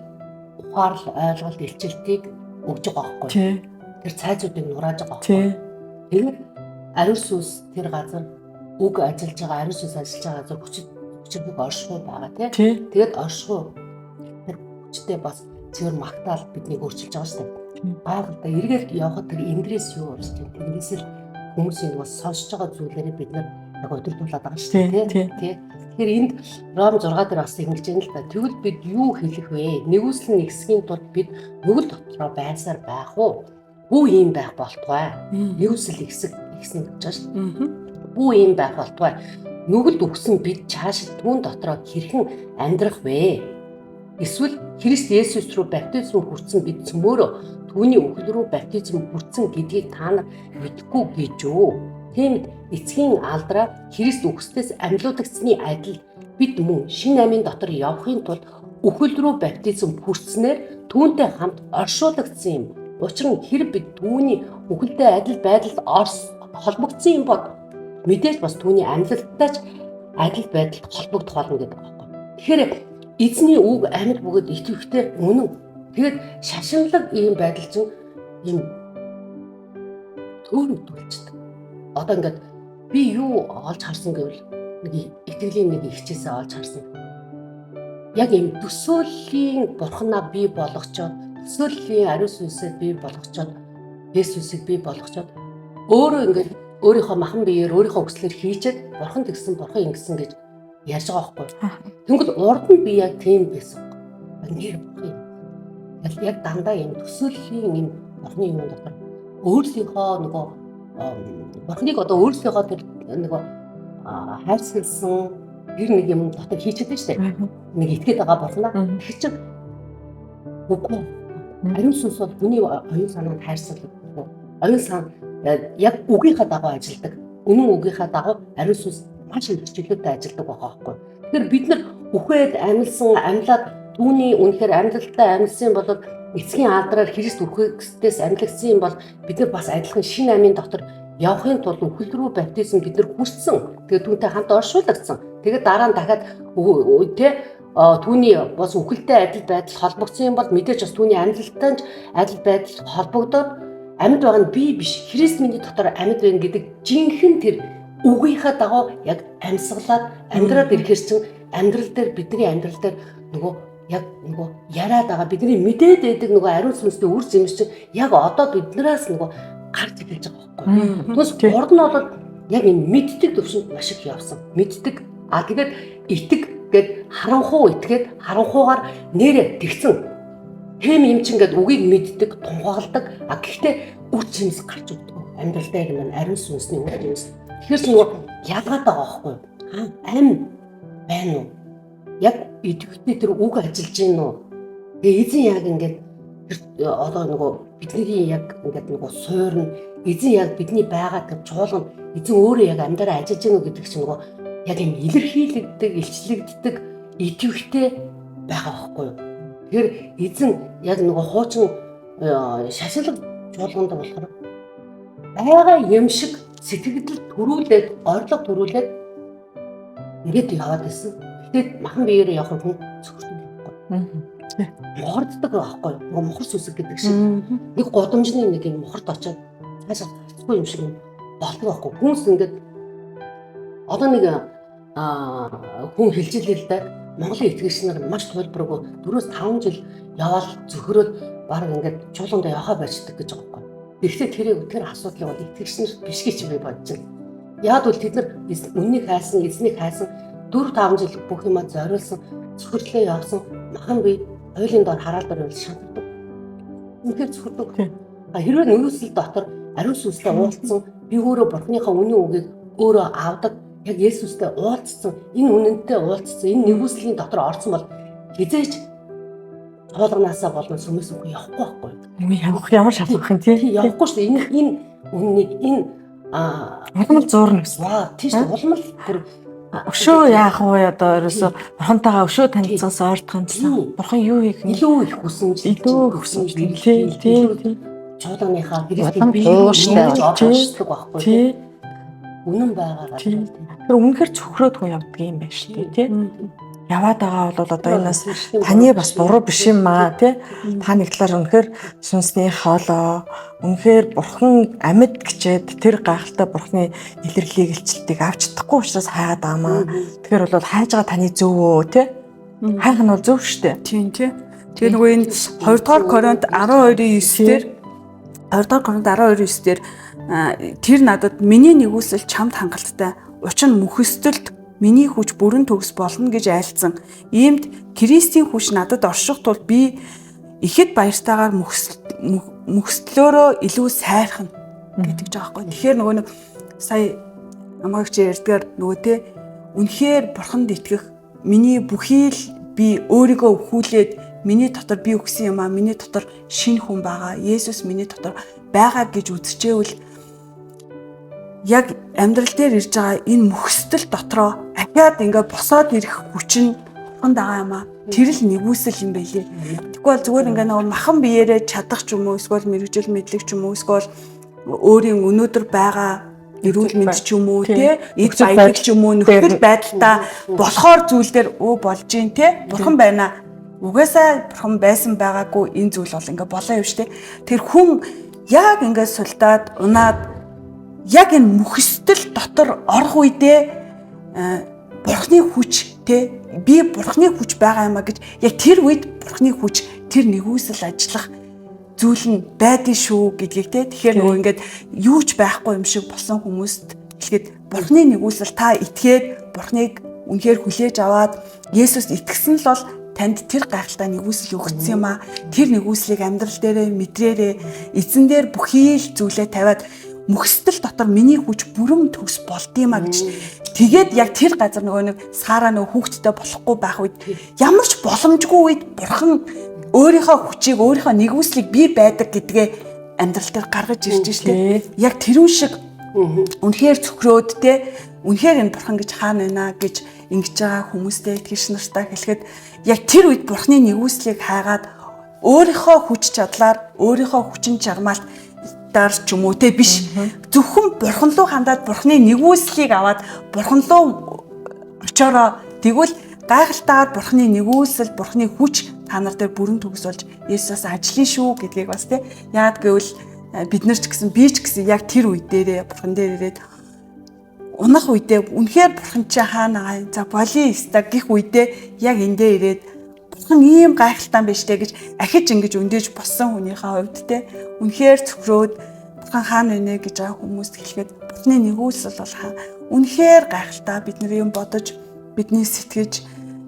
ухаарлал, ойлголт, илчлэлтийг өгж байгаа байхгүй. тий. Тэр цайзуудыг нурааж байгаа байхгүй. Тий. Тэгээд ариун сүнс тэр газар үг ажиллаж байгаа, ариун сүнс ажиллаж байгаа газар хүчрэг оршихуй байгаа тий. Тий. Тэгээд оршихуй тэр хүчтэй бас цэвэр магтаал биднийг өөрчилж байгаа шүү дээ. Гайхалтай эргээд явхад тэр индрээс юу урж чинь тэрнээс л хүмүүсийн нөгөө сонсож байгаа зүйлээрээ бид нар яг удирдуулаад байгаа шүү дээ Тий, тий. Тэгэхээр энд Ром 6 дээр бас ингэж юм л да. Тэгвэл бид юу хэлэх вэ? Нэгүсэл нь ихсхийн тулд бид нүгэл дотроо байсаар байх уу? Бүү ийм байх болтугай. Нэгүсэл ихсэх ихсэн гэж байгаа шүү дээ. Бүү ийм байх болтугай. Нүгэлд үхсэн бид чааш түүн дотроо хэрхэн амьдрах вэ? Эсвэл Христ Есүс рүү баптизм хүртсэн бид цөмөөрөө түүний үхэл рүү баптизм хүртсэн гэдгийг та нар мэдэхгүй гэж үү? Тиймд эцгийн алдраар Христ үхснээс амьлуулагдсны адил бид мөн шинэ амийн дотор явахын тулд үхэл рүү баптизм хүртснээр түүнтэй хамт оршуулгдсан юм. Учир нь хэрэг бид түүний үхэлтэй адил байдалд холбогдсон юм бол мэдээж бас түүний амьлалттай ч адил байдалд холбогдох болно гэдэг байхгүй. Тэгэхээр эзний үг амьд бөгөөд итгэвчтэй үнэн. Тэгээд шашинлаг ийм байдал чинь ийм төөрөгдүүлчихдэг. Одоо ингээд би юу олж харсан гэвэл нэг итгэлийн нэг ихчээсээ олж харсан. Яг ийм төсөөллийн бурхнаа бий болгочоод, төсөөллийн ариун сүнсээ бий болгочоод, Есүсийг бий болгочоод өөрөө ингээд өөрийнхөө махан биеэр өөрийнхөө хүслээр хийчээд бурхан тэгсэн, бурхан ингэсэн гэж ярьж байгаа байхгүй. Тэнгүүл урд нь би яг тийм байсан. Нэр бурхан. Тэгэл яг дандаа ийм төсөөллийн ийм бурхны юм дотор өөрсдийнхөө нөгөө бурхныг одоо өөрсдийнхөө тэр нөгөө хайрсгалсан тэр нэг юм дотор хийчихэд шүү дээ. Нэг итгээд байгаа бурхнаа. Тэр чинь үгүй. Ариун сүнс бол хүний оюун санаанд хайрсал. Оюун сан яг үгийнхаа дагуу ажилладаг. Үнэн үгийнхаа дагуу ариун сүнс маш их чөлөөтэй ажилладаг байгаа байхгүй. Тэгэхээр бид нар үхээд амилсан, амьлаад түүний үнэхээр амьлалтай амилсан бол эцгийн алдраар Христ үхээсээс амьлагдсан юм бол бид нар бас адилхан шинэ амийн дотор явахын тулд үхэл рүү баптизм бид нар хүрсэн. Тэгээд түүнтэй хамт оршуулгдсан. Тэгээд дараа нь дахиад тэ түүний бас үхэлтэй адил байдал холбогдсон юм бол мэдээж бас түүний амьлалтай ч адил байдал холбогдоод амьд байгаа нь би биш Христ миний дотор амьд байна гэдэг жинхэнэ тэр үгийнхээ дагуу яг амьсгалаад амьдраад ирэхэр чинь амьдрал дээр бидний амьдрал дээр нөгөө яг нөгөө яриад байгаа бидний мэдээд байдаг нөгөө ариун сүнсний үр жимс чинь яг одоо биднээс нөгөө гарч эхэлж байгаа байхгүй. Тэгээс урд нь бол яг энэ мэддэг төвшөнд маш их явсан. Мэддэг. А тэгээд итэг гэд харанхуу итгээд харанхуугаар нэрэ тэгсэн. Тэм юм чинь гэд үгийг мэддэг, тунхагладаг. А гэхдээ үр жимс гарч өгдөг. Амьдрал дээр маань ариун сүнсний үр жимс. Тэгэхээр ч нөгөө ялгаад байгаа байхгүй юу? Ам байна уу? Яг идэвхтэй тэр үг ажиллаж гин үү? Тэгээ эзэн яг ингээд тэр одоо нөгөө бидний яг ингээд нөгөө суурна эзэн яг бидний байгаа тэр чуулган эзэн өөрөө яг амьдараа ажиллаж гин үү гэдэг чинь нөгөө яг юм илэрхийлэгдэг, илчлэгддэг идэвхтэй байгаа байхгүй юу? Тэгэхээр эзэн яг нөгөө хуучин шашинлаг чуулганд болохоор байгаа юм шиг сэтгэгдэл төрүүлээд, орлого төрүүлээд ингээд яваад байсан. Гэтэ махан биеэрээ явах хүн цөхөрдөг байхгүй. Мохорддог байхгүй юу? Нөгөө мохор сүсэг гэдэг шиг. Нэг гудамжны нэг юм мохорт очиод цаашаа гарцгүй юм шиг юм болдог байхгүй. Хүмүүс ингээд одоо нэг хүн хэлж илээ л да. Монголын итгэгч нар маш тулбаргүй 4-5 жил яваал зөвхөрөөд баг ингээд чуулгандаа явахаа байцдаг гэж байгаа байхгүй. Тэгэхдээ тэр асуудлыг бол итгэгч нар биш гэж би бодож байна. Яг бол тэд нар үннийг хайсан, эзнийг хайсан 4-5 жил бүх юмаа зориулсан, зөвхөрлөө явсан махан бие хуулийн дор хараал дээр бол шантардаг. Үнэхээр зөвхөрдөг. А хэрвээ нөөцөл дотор ариун сүнстэй уулзсан, би өөрөө бурхныхаа үнийн үгийг өөрөө авдаг, яг Есүстэй уулзсан, энэ үнэнтэй уулзсан, энэ нэгүслийн дотор орсон бол хизээч чуулганаасаа болон сүмээс үгүй явахгүй байхгүй. Явах ямар шалгах юм тий? Явахгүй шүү дээ. Энэ үннийг энэ улам л зуурна гэсэн. Ваа, тийм шүү. Улам л бүр өшөө яах вэ одоо ерөөсө бурхантайгаа өшөө танилцсанаас ойртох юмсан. Бурхан юу хийх юм? Илүү их хүсэмжлэл, илүү их хүсэмжлэл. Тий, тий. Чуулганыхаа Христийн биеийг орчдог байхгүй. Тий. Үнэн байгаа газар. Тэр үнэхээр цөхрөөд хүн явдаг юм байна шүү дээ, тий. Яваад байгаа бол одоо энэ бас таны бас буруу биш юм аа тий. Та нэг талаар үнэхээр сүнсний хоолоо, үнэхээр бурхан амьд гэчээд тэр гайхалтай бурханы илэрлийг илчлэлтийг авч чадахгүй учраас хайгаад байгаа маа. Тэгэхээр бол хайж байгаа таны зөв өө тий. Хайх нь бол зөв шүү дээ. Тийм тий. Тэгээ нөгөө энэ 2 дугаар Коринт 12-9 дээр 2 дугаар Коринт 12-9 дээр тэр надад миний нэгүсэл чамд хангалттай. Учир нь мөхөстөлд миний хүч бүрэн төгс болно гэж айлцсан. Иймд Христийн хүч надад орших тул би ихэд баяртайгаар мөхсдлөөрөө илүү сайрхна гэдэг ч байгаа байхгүй. Тэгэхээр нөгөө нэг сая амгаагч ярьдгаар нөгөө те үнэхээр бурханд итгэх миний бүхий л би өөрийгөө өвхүүлээд миний дотор би өгсөн юм а миний дотор шинэ хүн байгаа. Есүс миний дотор байгаа гэж үзчихээвэл яг амьдрал дээр ирж байгаа энэ мөхсдөл дотроо ахиад ингээ босоод ирэх хүч нь бурханд байгаа юм а. Тэр л нэгүсэл юм байлээ. Тэгэхгүй бол зүгээр ингээ нөгөө махан биеэрээ чадах ч юм уу, эсвэл мэрэгжил мэдлэг ч юм уу, эсвэл өөрийн өнөөдөр байгаа эрүүл мэнд ч юм уу, тэ эд баялаг ч юм уу, нөхцөл байдалтай болохоор зүйл дээр өө болж гин тэ бурхан байна. Угаасаа бурхан байсан байгаагүй энэ зүйл бол ингээ болоо юм штэ. Тэр хүн яг ингээ сулдаад унаад яг энэ мөхөстөл дотор орох үедээ бурхны хүч тэ би бурхны хүч байгаа юм а гэж яг тэр үед бурхны хүч тэр нэгүсэл ажиллах зүйл нь байдгийн шүү гэдгийг те тэгэхээр нөгөө ингээд юу ч байхгүй юм шиг болсон хүмүүст хэлэхэд бурхны нэгүсэл та итгээд бурхныг үнэхээр хүлээж аваад Есүст итгэсэн л бол танд тэр гайхалтай нэгүсэл өгсөн юм а. Тэр нэгүслийг амьдрал дээрээ мэдрээрээ эзэн дээр бүхий л зүйлээ тавиад мөхсдөл дотор миний хүч бүрэн төгс болд юм а гэж. Тэгээд яг тэр газар нөгөө нэг Сара нөгөө хүүхэдтэй болохгүй байх үед ямар ч боломжгүй үед бурхан өөрийнхөө хүчийг өөрийнхөө нэгүслийг бий байдаг гэдгээ амьдрал дээр гаргаж ирж штэ. Яг тэрүүн шиг үнэхээр цөхрөөд те үнэхээр энэ бурхан гэж хаана байна гэж ингэж байгаа хүмүүстэй итгэгч нартай хэлэхэд яг тэр үед бурханы нэгүслийг хайгаад өөрийнхөө хүч чадлаар өөрийнхөө хүчин чармаалт даар ч юм уу те биш зөвхөн бурхан руу хандаад бурханы нэгүслийг аваад бурхан руу очоороо тэгвэл гайхалтайгаар бурханы нэгүсэл бурханы хүч та нар дээр бүрэн төгс болж Есүс ажиллана шүү гэдгийг бас те яад гэвэл бид нар ч гэсэн би ч гэсэн яг тэр үе дээрээ бурхан дээр ирээд Унах үедээ үнэхээр бурхан чи хаана байгаа юм? За боли ста гих үедээ яг эндээ ирээд бурхан ийм гайхалтай юм байна штэ гэж ахиж ингэж өндөөж боссон хүнийхээ хувьд те үнэхээр цөхрөөд бурхан хаана вэ гэж байгаа хүмүүст хэлэхэд бурханы нэгүүлсэл бол хаа үнэхээр гайхалтай бид нар юм бодож бидний сэтгэж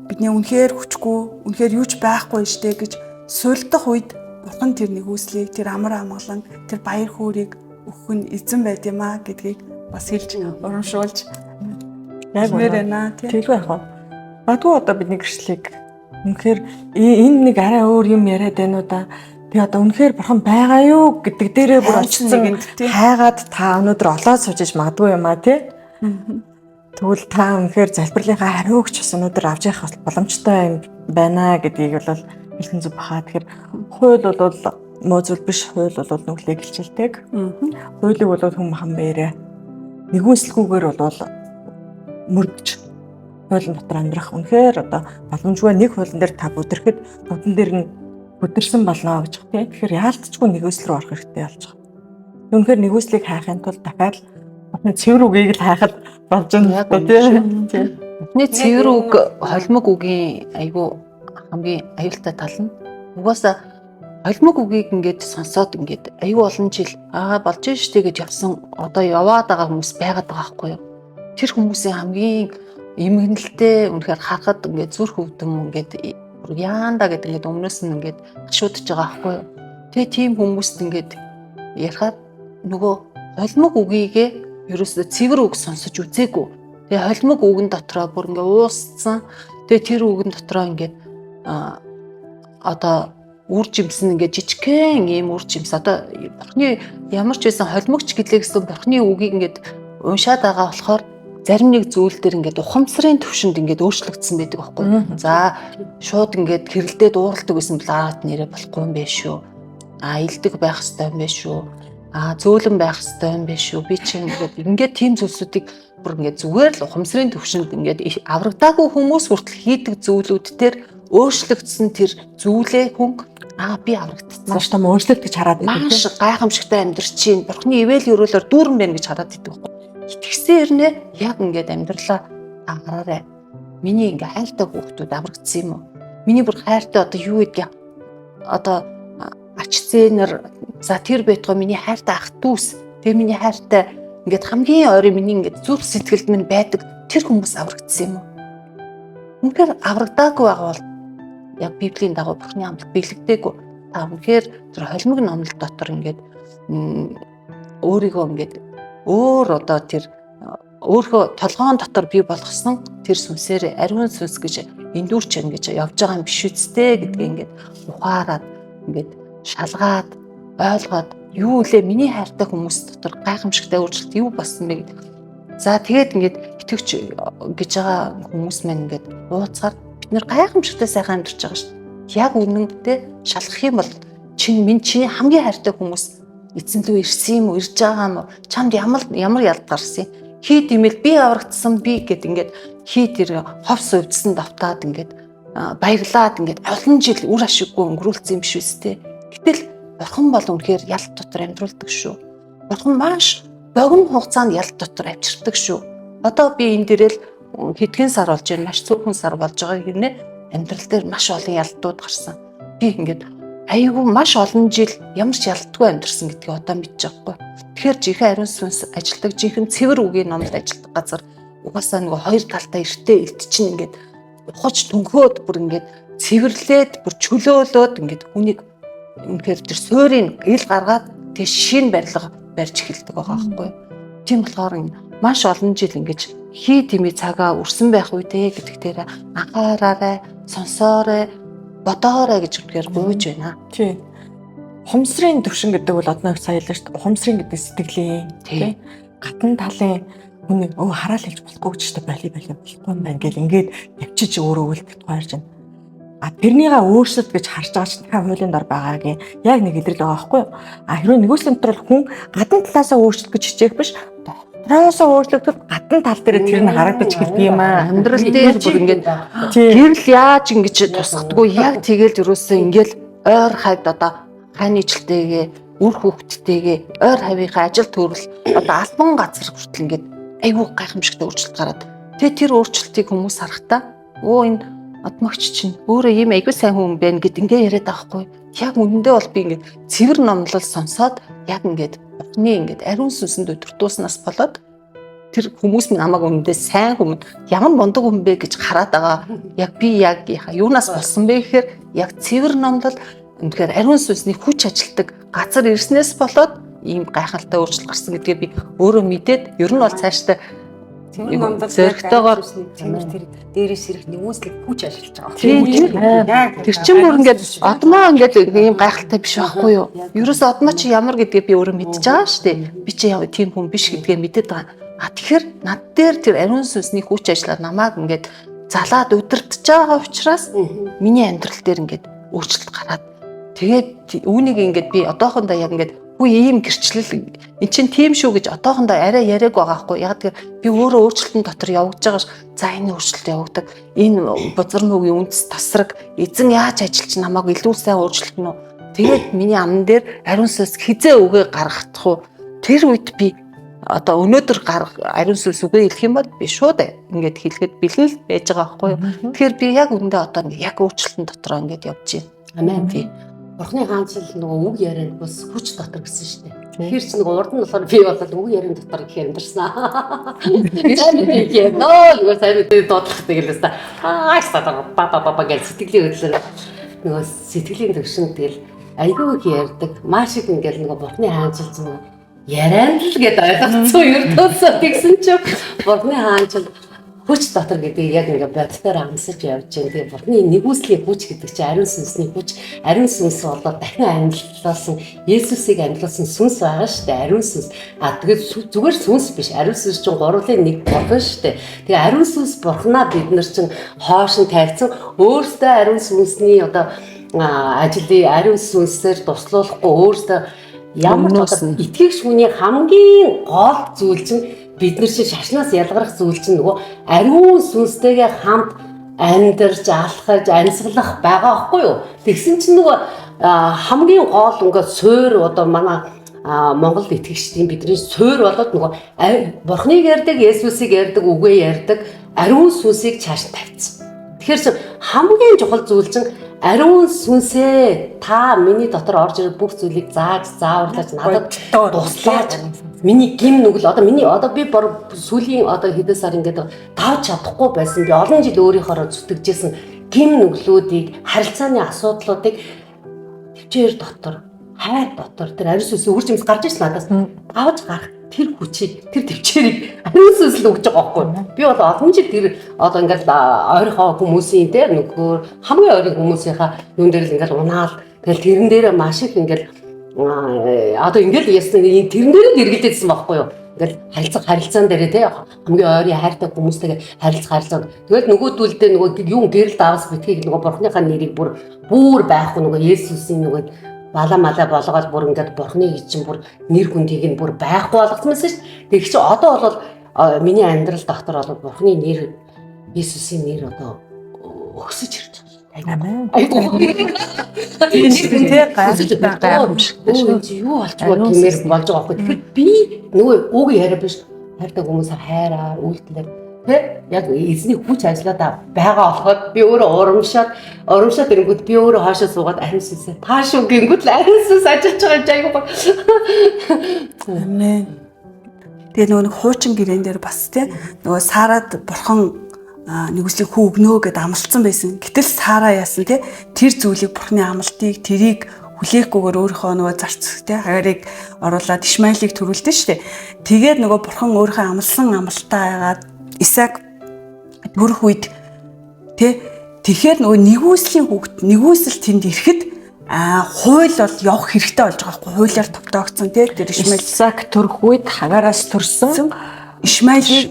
бидний үнэхээр хүчгүй үнэхээр юу ч байхгүй штэ гэж сулдах үед бурхан тэр нэгүслийг тэр амар амгалан тэр баяр хөөрийг өгөх нь эзэн байд юм а гэдгийг бас хэлж урамшуулж Яг хэлмээр үнэ. байна тий. Тэгэлгүй яах вэ? Магадгүй одоо бидний гэрчлэлийг үнэхээр энэ нэг арай өөр юм яриад байна уу да. Тэгээ одоо үнэхээр бурхан байгаа юу гэдэг дээрээ бүр Хайсан очсон нэгэнд тий. хайгаад та өнөөдөр олоод сууж иж магадгүй юм а тий. Тэгвэл та үнэхээр залбирлынхаа хариуг ч бас өнөөдөр авч явах боломжтой юм байна гэдгийг бол хэлхэн зүг баха. Тэгэхээр хууль бол муу зүйл биш, хууль бол нүглийг хилчилдэг. Хуулийг бол хүм махан бээрэ нэгүслгүүгээр бол мөрдөж хуулийн дотор амьдрах үнэхээр одоо боломжгүй нэг хуулийн дээр та бүдрэхэд бүгдэн дээр нь бүдэрсэн болно гэж байна тийм. Тэгэхээр яалтчгүй нэгүсэл рүү орох хэрэгтэй болж байгаа. Үнэхээр нэгүслийг хайхын тулд дахиад бурхны цэвэр үгийг л хайхад болж байна Яг л да, тийм. Тийм. Эхний цэвэр үг, холимог үгийн айгүй хамгийн аюултай тал нь угаасаа холимог үгийг ингээд сонсоод ингээд айгүй олон жил аа болж штэ гэж явсан одоо яваад байгаа хүмүүс байгаад байгаа байхгүй юу? Тэр хүмүүсийн хамгийн эмгэнэлтэй үнэхээр харахад ингээд зүрх өвдөм ингээд бүр яанда гэдэг ингээд өмнөөс нь ингээд гашуудж байгаа байхгүй юу? Тэгээ тийм хүмүүст ингээд ярихаар нөгөө холимог үгийгээ ерөөсөө цэвэр үг сонсож үзээгүй. Тэгээ холимог үгэн дотроо бүр ингээ уусцсан. Тэгээ тэр үгэн дотроо ингээд одоо үр жимсэн ингээ жижигхэн ийм үр жимс одоо бурхны ямар ч байсан холимогч гэлээ гэсэн бурхны үгийг ингээд уншаад байгаа болохоор зарим нэг зүйл дээр ингээд ухамсарын төвшөнд ингээд өөрчлөгдсөн байдаг байхгүй. За шууд ингээд хэрэлдээд ууралдаг байсан бол аа нэрээ болохгүй юм биш шүү. Аа илдэг байх хэрэгтэй юм биш шүү. Аа зөөлөн байх хэрэгтэй юм биш шүү. Би чинь ингээд тийм зүйлсүүдийг бүр ингээд зүгээр л ухамсарын төвшөнд ингээд аврагдаагүй хүмүүс хүртэл хийдэг зүйлүүд төр өөрчлөгдсөн тэр зүйлээ хүн аа би аврагдсан. Маш том өөрчлөлт гэж хараад байдаг, Маш гайхамшигтай амьдрч чинь бурхны ивэл өрөөлөөр дүүрэн байна гэж хараад идэг байхгүй. Итгэсэн хэрнээ яг ингээд амьдралаа та хараарай. Миний ингээ хайртай хүүхдүүд аврагдсан юм уу? Миний бүр хайртай одоо юу гэдгийг одоо ач зээнэр за тэр байтугай миний хайртай ах дүүс тэр миний хайртай ингээд хамгийн ойрын миний ингээд зүрх сэтгэлд минь байдаг тэр хүмүүс аврагдсан юм уу? Үнэхээр аврагдаагүй байгаа бол яг Библийн дагуу Бурхны амлалт биелэгдээгүй. Та үнэхээр тэр холимог номлол дотор ингээд өөрийгөө ингээд өөр одоо тэр өөрөө толгоон дотор бий болгосон тэр сүнсээр ариун сүнс гэж эндүрч ингэж явж байгаа юм биш үсттэй гэдгээ ингээд ухаарад ингээд шалгаад ойлгоод юу үлээ миний хайртай хүмүүс дотор гайхамшигтай өөрчлөлт юу болсон бэ гэдэг. За тэгээд ингээд итгэвч гэж байгаа хүмүүс маань ингээд ууцгаар бид нэр гайхамшигтай сайхан амьдарч байгаа шүү дээ. Яг үнэндээ шалгах юм бол чин минь чиний хамгийн хайртай хүмүүс эзэн лүү ирсэн юм уу ирж байгаа юм уу чамд ямар ямар ялд гарсан юм хий димэл би аврагдсан би гэд ингээд хий тэр ховс увдсан давтаад ингээд баярлаад ингээд олон жил үр ашиггүй өнгөрүүлсэн юм биш үстэй. Гэтэл бурхан бол үнэхээр ялт дотор амьдруулдаг шүү. Бурхан маш богино хугацаанд ялт дотор авчирдаг шүү. Одоо би энэ дээрэл хэдхэн сар болж байна, маш цөөхөн сар болж байгаа хэрнээ амьдрал дээр маш олон ялтууд гарсан. Би ингээд айгүй маш олон жил ямар ч ялтгүй амьдарсан гэдгийг одоо мэдчихэхгүй. Тэгэхээр жинхэнэ ариун сүнс ажилдаг, жинхэнэ цэвэр үгийн номлол ажилдаг газар угаасаа нөгөө хоёр талдаа эртээ элт чинь ингээд ухаж түнхөөд бүр ингээд цэвэрлээд бүр чөлөөлөөд ингээд хүнийг үнэхээр тэр суурийг ил гаргаад тэг шин барилга барьж эхэлдэг байгаа байхгүй юу. Тийм болохоор энэ маш олон жил ингэж хий тэмээ цагаа үрсэн байх үедээ гэдэг дээр анхаараарай, сонсоорой, бодоорой гэж үнэхээр гуйж байна. Тий. Ухамсарын төвшин гэдэг бол одноо сая хэллээ шүү дээ. Ухамсарын гэдэг сэтгэлийн тий. Гатан талын хүн өө хараал хэлж болохгүй гэж шүү дээ. Боли боли болохгүй юм байна гэл ингээд тавьчиж өөрөө үлдэх тухай ярьж байна. А тэрнийгээ өөрчлөлт гэж харж байгаа чинь дахиад хуулийн дор байгаагийн яг нэг илрэл байгаа байхгүй юу? А хэрвээ нэгүслийн дотор бол хүн гадна талаасаа өөрчлөх гэж хичээх биш, дотроосоо өөрчлөгдөх гадна тал дээр тэр нь харагдаж эхэлдэг юм аа. Амьдрал дээр бүр ингээд Тий. гэрэл яаж ингэж тусгадгүй яг тэгэл ерөөсөө ингээл ойр хавьд одоо хааны жилтэйгээ үр хүүхдтэйгээ ойр хавийнхаа ажил төрөл одоо албан газар хүртэл ингээд Айгүй гайхамшигтай өөрчлөлт гараад. Тэгээ тэр өөрчлөлтийг хүмүүс харахтаа өө энэ одмогч чинь өөрөө ийм айгүй сайн хүн байна гэд ингээ яриад байгаа хгүй. Яг үнэндээ бол би ингээд цэвэр номлол сонсоод яг ингээд Бурхны ингээд ариун сүнсэнд өдөртүүлснээс болоод тэр хүмүүс минь намайг үнэндээ сайн хүн ямар мундаг хүн бэ гэж хараад байгаа. Яг би яг юунаас болсон бэ гэхээр яг цэвэр номлол үнэхээр ариун сүнсний хүч ажилтдаг газар ирснээс болоод ийм гайхалтай өөрчлөлт гарсан гэдгээ би өөрөө мэдээд ер нь бол цаашдаа Цэвэр номдол Зөрөгтэйгээр цэвэр тэр дээрээс ирэх нэгүслэг хүч ажиллаж байгаа. Тийм, Яг Тэр чинь бүр ингээд одмоо ингээд ийм гайхалтай биш байхгүй юу? Ерөөсөө одмоо чи ямар гэдгээ би өөрөө мэдж байгаа шүү дээ. Би чи яа тийм хүн биш гэдгээ мэдээд байгаа. А тэгэхээр над дээр тэр ариун сүнсний хүч ажиллаад намайг ингээд залаад удирдах байгаа учраас миний амьдрал дээр ингээд өөрчлөлт гараад тэгээд үүнийг ингээд би одоохондоо яг ингээд үгүй ийм гэрчлэл эн чинь тийм шүү гэж одоохондоо арай яриаг байгаа хгүй. Яг тэгэхээр би өөрөө өөрчлөлтөн дотор явагдаж байгаа ш. За энэ өөрчлөлт явагдаг. Энэ бузар мөгийн үндэс тасраг эзэн яаж ажиллаж намайг илүү сайн өөрчлөлт нь үү? Тэгээд миний аман дээр ариун сүнс хизээ үгээ гаргах уу? Тэр үед би одоо өнөөдөр гарга ариун сүнс үгээ хэлэх юм бол би шууд ингээд хэлэхэд бэлэн л байж байгаа байхгүй юу? Тэгэхээр би яг үндэ одоо ингээд яг өөрчлөлтөн дотор ингээд явж байна. Амен. Тий. Бурхны хаанчил нөгөө үг ярианд бас хүч дотор гэсэн шүү дээ. Тэгэхээр чи нөгөө урд нь болохоор би бол үг яриан дотор гэх амьдарсан. Сайн мэдээ нөө нөгөө сайн мэдээ дуудлах тэгэлээс та аа стаа ба ба ба ба гэж сэтгэлийн хөдлөл нөгөө сэтгэлийн төвшин тэгэл айгүй их ярьдаг. Маш их ингээл нөгөө Бурхны хаанчил нөгөө ярианд л гэдээ ойлгоцсон ердөөсөө тэгсэн чинь Бурхны хаанчил хүч дотор гэдгийг яг ингээ боддоор амсаж явж байна. Тэгээ Бурхны нэгүслийн хүч гэдэг чинь ариун сүнсний хүч, ариун сүнс болоод дахин амьдлуулсан Есүсийг амьдлуулсан сүнс байгаа шүү дээ. Ариун сүнс. А тэгээд зүгээр сүнс биш. Ариун сүнс чинь гурвын нэг бурхан шүү дээ. Тэгээ ариун сүнс бурхнаа бид нар чинь хоош нь тавьсан. Өөртөө ариун сүнсний одоо ажлыг ариун сүнсээр туслуулахгүй өөртөө ямар ч Өмнөөс одоо нь. итгэгч хүний хамгийн гол зүйл чинь бид нар чинь шашнаас ялгарах зүйл чинь нөгөө ариун сүнстэйгээ хамт амьдарч, алхаж, амьсгалах байгаа байхгүй юу? Тэгсэн чинь нөгөө хамгийн гол ингээ суур одоо манай Монгол итгэгчдийн бидний суур болоод нөгөө Бурхныг ярьдаг, Есүсийг ярьдаг, үгээ ярьдаг ариун сүнсийг чааш тавьчихсан. Тэгэхээр чинь хамгийн чухал зүйл чинь ариун сүнсээ та миний дотор орж ирэх бүх зүйлийг зааж, зааварлаж надад туслаач. Миний гим нүгэл одоо миний одоо би бор сүүлийн одоо хэдэн сар ингээд давж чадахгүй байсан. Би олон жил өөрийнхоороо зүтгэжсэн гим нүглүүдийг, харилцааны асуудлуудыг төвчээр дотор, хайр дотор тэр ариун сүнс үрж юмс гарч ирсэн надаас давж гарах тэр хүчийг, тэр төвчээрийг ариун сүнс л өгч байгаа байхгүй. Би бол олон жил тэр одоо ингээд ойрхоо хүмүүсийн те нөгөө хамгийн ойрын хүмүүсийнхаа юун дээр л ингээд унаал тэгэл тэрэн дээр маш их ингээд одоо ингээд ясна тэрэн дээр л эргэлдээдсэн байхгүй юу. Ингээл харилцах харилцаан дээрээ те хамгийн ойрын хайртай хүмүүстэйгээ харилцах харилцаанд тэгэл нөгөөдүүлдээ нөгөө юун гэрэл давас битгийг нөгөө бурхныхаа нэрийг бүр бүр байхгүй нөгөө Есүсийн нөгөө бала мала болгоод бүр ингээд бурхны чинь бүр нэр хүндийг нь бүр байхгүй болгоцсон байсан шүү дээ. Тэг чи одоо бол миний амьдрал дотор бол бурхны нэр Есүсийн нэр одоо өгсөж ирж байгаа. Амен. Айгуу. Тийм тий гайхалтай. Гайхамшигтай шүү. Өө чи юу болчихвол Ариун гэмээр сүнс. болж байгаа байхгүй. Тэгэхээр би нөгөө үг яриа биш хайртай хүмүүсээ хайраар үйлдэлээр тэ яг эзний хүч ажиллаад байгаа болоход би өөрөө урамшаад ирэнгүүт би өөрөө хоошоо суугаад ариун сүнсээ та шүү гингүүт л ариун сүнс ажиллаж байгаа юм чи айгуу. Амен. Тэгээ нөгөө нэг хуучин гэрээн дээр бас тий нөгөө Сарад бурхан нэгүслийг хүү өгнө гэд амлалцсан байсан. Гэтэл Сара яасан тий тэр зүйлийг бурханы амлалтыг тэрийг хүлээхгүйгээр өөрийнхөө нөгөө зарц тий хагарыг оруулаад Ишмаилыг төрүүлдэ штэ. Тэгээд нөгөө бурхан өөрийнхөө амлсан амлалтаа яагаад Исаак төрөх үед тий тэгэхээр нөгөө нэгүслийн хүүхэд нэгүсэл тэнд ирэхэд хууль бол явах хэрэгтэй болж байгаа байхгүй хуулиар тогтоогдсон тий тэр Ишмаил Исаак төрөх үед хагараас төрсөн Ишмаилыг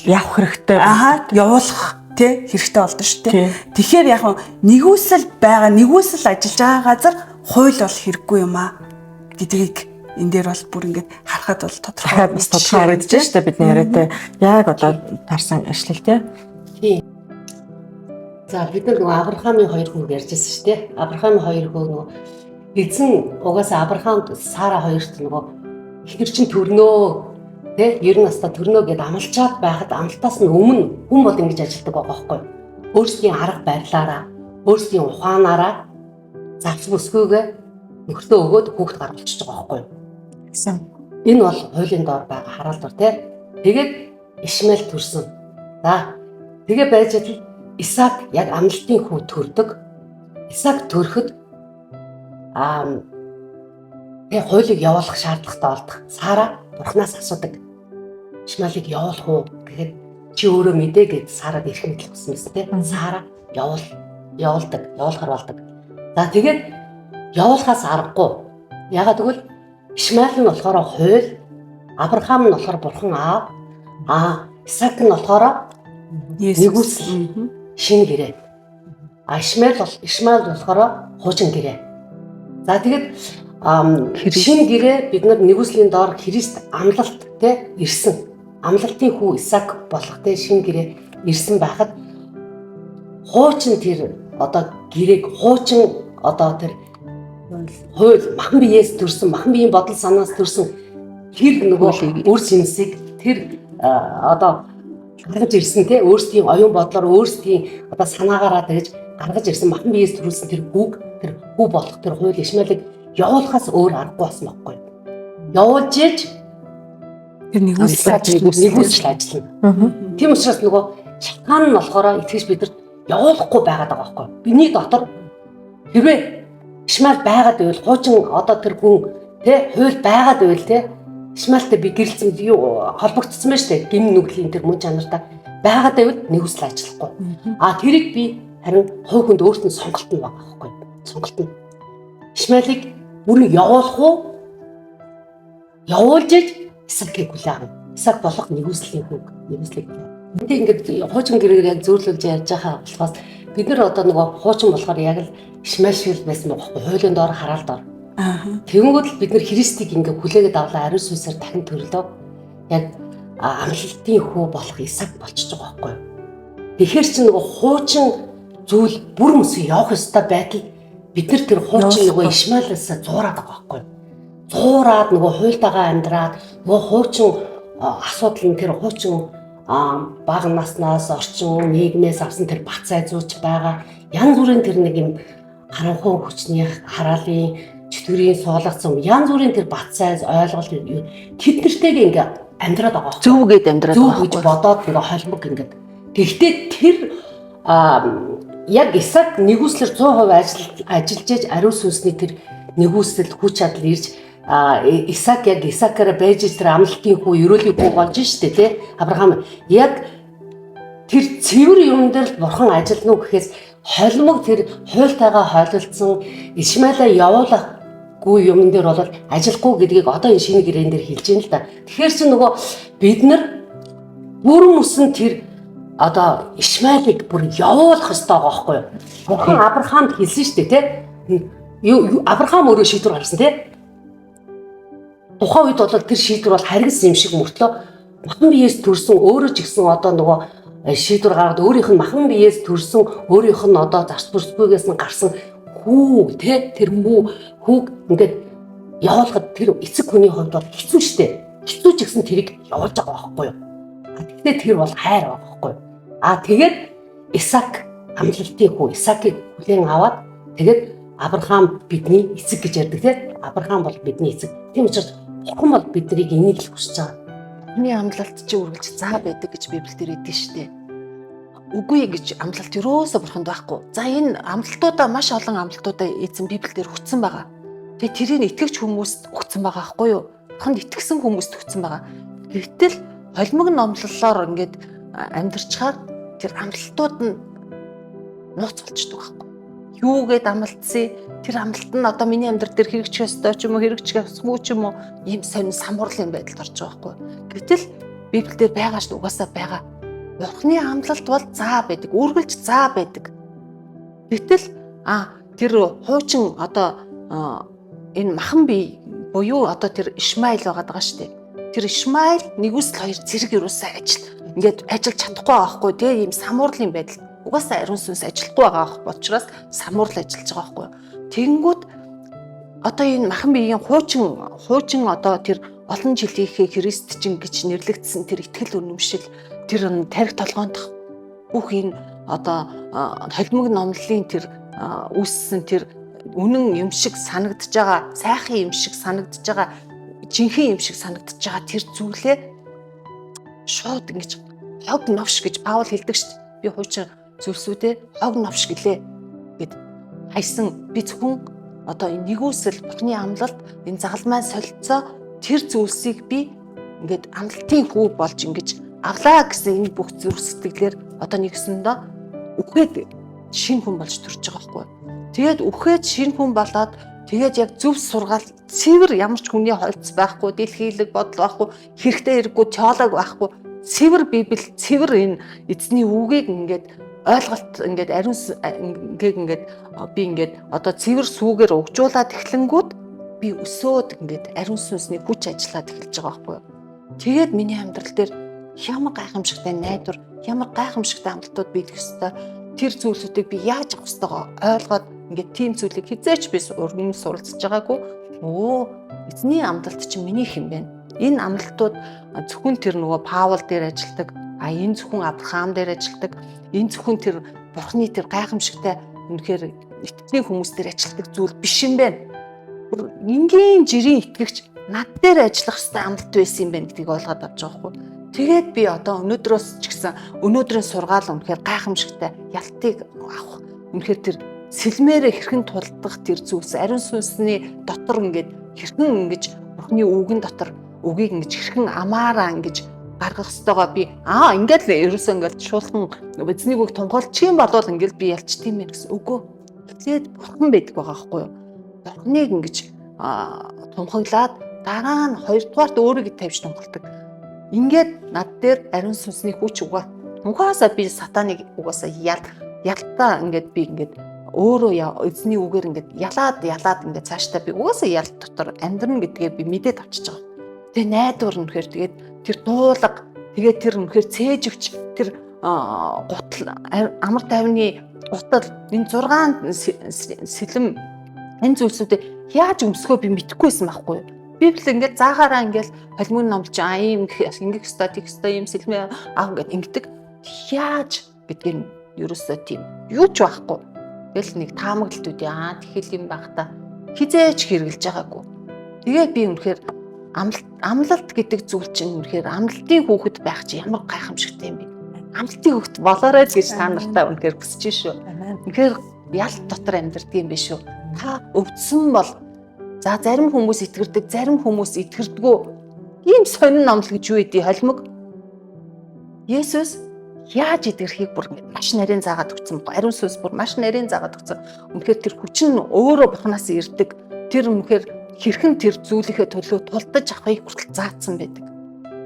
явах хэрэгтэй. аха явуулах тий хэрэгтэй болдоо шүү Тий. дээ. Тэгэхээр яг нэгүсэл байгаа нэгүсэл ажиллаж байгаа газар хууль бол хэрэггүй юм аа гэдгийг энэ дээр бол бүр ингээд харахад бол тодорхой Дахиад бас тодорхой харагдаж байна шүү дээ бидний яриатай. Яг одоо таарсан ашлал тий. Тийм. За бид нар нөгөө Авраамийн хоёр хүүг ярьжсэн шүү дээ. Авраамийн хоёр хүү нөгөө эзэн угаасаа Авраам Сара хоёрт нөгөө ихнэр чинь төрнөө. Тэ 90 настай төрнө гэд амлчаад байхад амлалтаас нь өмнө хүн бол ингэж ажилдаг байгаа байхгүй юу? Өөрсдийн арга барилаараа, өөрсдийн ухаанаараа завс бүсгүйгээ нөхөртөө өгөөд хүүхд гаргалчихж байгаа байхгүй юу? Гэсэн. Энэ бол хуулийн доор байгаа хараал дор тий. Тэгээд Ишмаил төрсөн. За тэгээ байж адил Исаак яг амлалтын хүү төрдөг. Исаак төрөхөд аа тэгээ хуулийг явуулах шаардлагатай болдог. Сара бурхнаас асуудаг. Ишмаилыг явуулах уу гэхэд чи өөрөө мэдээ гэд Сарад эрх мэдэл өгсөн байсан тий. Сара явуулдаг, явуулахар болдог. За тэгээд явуулахаас аргагүй. Ягаад гэвэл Ишмаил нь болохоор хууль, Авраам нь болохоор бурхан аав, Исаак нь болохоор нэгүсэл шинэ гэрээ. А Ишмаил бол Ишмаил болохоор хуучин гэрээ. За тэгээд шинэ гэрээ бид нар нэгүслийн доор Христ амлалт тэ ирсэн. Амлалтын хүү Исаак болох тэ шинэ гэрээ ирсэн байхад хуучин тэр одоо гэрээг хуучин одоо тэр хууль махан биеэс төрсэн, махан биеийн бодол санаас төрсэн тэр нөгөө үр жимсийг тэр одоо гаргаж ирсэн те өөрсдийн оюун бодлоор өөрсдийн одоо санаагаараа тэгж гаргаж ирсэн махан биеэс төрүүлсэн тэр хүүг тэр хүү болох тэр хууль Ишмаилыг явуулахаас өөр аргагүй болсон байхгүй юу? Явуулж ээж Тэр нэгүсэл ажиллана. Тийм учраас нөгөө шалтгаан нь болохоор итгэж бидэрт явуулахгүй байгаад байгаа байхгүй юу? Бидний дотор хэрвээ Ишмаил байгаад байвал хуучин одоо тэр хүн тэ хууль байгаад байвал тэ Ишмаилтай би гэрэлцэн юу холбогдсон байж тэ гим нүглийн тэр мөн чанартай байгаад байвал нэгүсэл ажиллахгүй. А тэрийг би харин хувь хүнд өөрт нь сонголт нь байгаа байхгүй юу? Сонголт нь. Ишмаилыг бүрэн явуулах уу? Явуулж иж Исаакийг хүлээн. Исаак болох нэгүслийн хүүг, нэгүслийг хүлээн. Энд ингээд хуучин гэрээр яг зөөрлүүлж ярьж байгаа болохоос бид нар одоо нөгөө хуучин болохоор яг л Ишмаил шиг л байсан байгаа байхгүй хуулийн доор хараал доор. Тэгэнгүүт л бид нар Христийг ингээ хүлээгээд авлаа ариун сүнсээр дахин төрлөө. Яг амлалтын хүү болох Исаак болчихж байгаа байхгүй юу? Тэгэхээр чи нөгөө хуучин зүйл бүр мөсөө явах ёстой байдал бид нар тэр хуучин нөгөө Ишмаилаас зуураад байгаа байхгүй юу? Зуураад нөгөө хуйлтайгаа амьдраад нөгөө хуучин асуудал нь тэр хуучин бага наснаас орчин нийгмээс авсан тэр бац айзууч байгаа янз бүрийн тэр нэг юм харанхуй хүчний хараалын чөтгөрийн суулгацсан янз бүрийн тэр бац айз ойлголт тэд нартэйгээ ингээ амьдраад байгаа байхгүй Зөв гээд амьдраад зөв байгаа гэж бодоод ингээ холимог ингээд. Тэгэхдээ тэр яг Исаак нэгүслэр 100% ажиллаж ээж ариун сүнсний тэр нэгүсэл хүч чадал ирж Исаак яг Исаакаараа байж тэр амлалтын хүү, ерөөлийн хүү болж штэ тий. Авраам яг тэр цэвэр юм дээр л бурхан ажиллана уу гэхээс холимог тэр хуйлтайгаа хойлолцсон Ишмаилаа явуулахгүй юм дээр бол ажиллахгүй гэдгийг одоо энэ шинэ гэрээн дээр хэлж байна л да. Тэгэхээр чи нөгөө бид нар бүрэн үсэн тэр одоо Ишмаилыг бүр явуулах ёстой байгаа байхгүй юу? Бурхан Авраамд хэлсэн шүү дээ тий. Авраам өөрөө шийдвэр гаргасан тий. Тухайн үед бол тэр шийдвэр бол харгас юм шиг мөртлөө махан биеэс төрсэн өөрөө ч гэсэн одоо нөгөө шийдвэр гаргаад өөрийнх нь махан биеэс төрсэн өөрийнх нь одоо зарц бүрсгүйгээс нь гарсан хүү тий тэр хүүг ингээд явуулахад тэр эцэг хүний хувьд бол хэцүү шттэ. Хэцүү ч гэсэн тэрийг явуулж байгаа байхгүй юу? Гэхдээ тэр бол хайр байгаа байхгүй юу? А тэгээд Исаак амлалтын хүү Исаакийг хүлээн аваад тэгээд Авраам бидний эцэг гэж ярьдаг тий. Авраам бол бидний эцэг. Тийм учраас Бурхан бол биднийг энийг л хүсэж байгаа. Бурхны амлалт чи үргэлж заа байдаг гэж Библиэлд ирэдэг штэ. Үгүй гэж амлалт ерөөсөө бурханд байхгүй. За энэ амлалтуудаа маш олон амлалтуудаа эзэн Библиэлд өгсөн байгаа. Тэгээ тэрийг итгэгч хүмүүст өгсөн байгаа байхгүй юу? Бурханд итгэсэн хүмүүст өгсөн байгаа. Гэвтэл холимог номлолоор ингээд амьдрчаар тэр амлалтууд нь нууц болчдөг байхгүй. Юу гээд амлалтсан тэр амлалт нь одоо миний амьдрал дээр хэрэгжих ёстой ч юм уу хэрэгжих ёсгүй ч юм уу ийм сонин самуурлын байдалд орж байгаа байхгүй. Гэвтэл Библиэлд байгаа шүү угаасаа байгаа. Бурхны амлалт бол заа байдаг, үргэлж заа байдаг. Гэвтэл тэр хуучин одоо энэ махан бие буюу одоо тэр Ишмаил байгаад байгаа шүү дээ. Тэр Ишмаил нэгүсэл хоёр зэрэг ерөөсөө ажил ингээд ажиллаж чадахгүй байгаа байхгүй тий ийм самуурлын байдал. Угаасаа ариун сүнс ажиллахгүй байгаа учраас самуурл ажиллаж байгаа байхгүй. Тэгэнгүүт одоо энэ махан биеийн хуучин одоо тэр олон жилийнхээ христчин гэж нэрлэгдсэн тэр итгэл үнэмшил, тэр тарих толгоондох бүх энэ одоо холимог номлолын тэр үүссэн тэр үнэн юм шиг санагдаж байгаа, сайхан юм шиг санагдаж байгаа, жинхэнэ юм шиг санагдаж байгаа тэр зүйлээ шууд ингэж хог новш гэж Паул хэлдэг шүү дээ. Би хуучин зүйлсүүдээ хог новш гэлээ гэд хайсан. Би зөвхөн одоо энэ нэгүсэл Бурхны амлалт, энэ загалмай солилцоо тэр зүйлсийг би ингээд амлалтын хүү болж ингэж авлаа гэсэн энэ бүх зүрх сэтгэлээр одоо нэгсэндээ үхээд шинэ хүн болж төрж байгаа байхгүй. Тэгээд үхээд шинэ хүн болоод тэгээд яг зөв сургаал цэвэр ямар ч хүний холц байхгүй, дэлхийлэг бодол байхгүй, хэрэгтэй хэрэггүй теолог байхгүй, цэвэр библ, цэвэр энэ эзний үгийг ингээд ойлголт ингээд ариун ингээд би ингээд одоо цэвэр сүүгээр угжуулаад эхлэнгүүд би өсөөд ингээд ариун сүнсний хүч ажиллаад эхэлж байгаа байхгүй юу. Тэгээд миний амьдрал дээр ямар гайхамшигтай найдвар, ямар гайхамшигтай амлалтууд биелэх ёстой. Тэр зүйлсүүдийг би яаж авах ёстойгоо ойлгоод ингээд тийм зүйлийг хизээч би өргөн суралцж байгаагүй. Өө, эзний амлалт чинь минийх юм байна. Энэ амлалтууд зөвхөн тэр нөгөө Паул дээр ажилладаг, а энэ зөвхөн Авраам дээр ажилладаг, энэ зөвхөн тэр Бурхны тэр гайхамшигтай үнэхээр итгэлийн хүмүүс дээр ажилладаг зүйл биш юм байна. Бүр энгийн жирийн итгэгч над дээр ажиллах ёстой амлалт байсан юм байна гэдгийг ойлгоод авч байгаа байхгүй. Тэгээд би одоо өнөөдрөөс ч гэсэн өнөөдрийн сургаал үнэхээр гайхамшигтай ялтыг авах, үнэхээр тэр сэлмээрээ хэрхэн тулдах тэр зүйлс ариун сүнсний дотор ингээд хэрхэн ингэж Бурхны үгэн дотор үгийг ингэж хэрхэн амаараа ингэж гаргах ёстойгоо би ингээд л ерөөсөө ингээд шуулхан эзнийг үг тунхаглчих юм болвол ингээд би ялчт юм байна гэсэн үгүй. Тэгээд Бурхан байдаг байгаа байхгүй юу? Бурханыг ингэж тунхаглаад дараа нь хоёрдугаарт өөрийгөө тавьж тунхагладаг. Ингээд над дээр ариун сүнсний хүч угаа. Угаасаа би сатаныг угаасаа ялтаа ингээд би ингээд өөрөө эзний үгээр ингээд ялаад ялаад ингээд цаашдаа би угаасаа ялт дотор амьдрна гэдгээ би мэдээд авчиж байгаа. Тэгээ найдвар үнэхээр тэгээд тэр дуулга, тэгээд тэр үнэхээр цээжвч тэр гутал амар тайвны гутал энэ 6 сэлэм энэ зүйлсүүдийг яаж өмсгөө би мэдэхгүйсэн байхгүй юу? Библи ингээд заагаараа ингээд холимог номлож аа ийм ингэх ёстой, тэгэх ёстой, ийм сэлмээ аав ингээд ингэдэг. Яаж гэдгээр нь ерөөсөө тийм юу ч байхгүй. Тэгэл нэг таамаглалт үүдээ аа тэгэл юм байх та хизээч хэрэгжилж байгаагүй. Тэгээ би үнэхээр амлалт гэдэг зүйл чинь үнэхээр амлалтын хүүхэд байх чи ямар гайхамшигтай юм бэ? Амлалтын хүүхэд болоорой л гэж та нартай үнэхээр хүсэж шүү. Үнэхээр ялт дотор амьдардаг юм биш үү? Та өвдсөн бол за зарим хүмүүс итгэрдэг, зарим хүмүүс итгэрдэггүй. Ийм сонин номлол гэж юу гэдэг холимог? Есүс яаж идэрхийг бүр маш нарийн заагаад өгсөн баг. Ариун сүнс бүр маш нарийн заагаад өгсөн. Үнэхээр тэр хүч нь өөрөө Бурханаас ирдэг. Тэр үнэхээр хэрхэн тэр зүйлийнхээ төлөө тулдаж авахыг хүртэл заасан байдаг.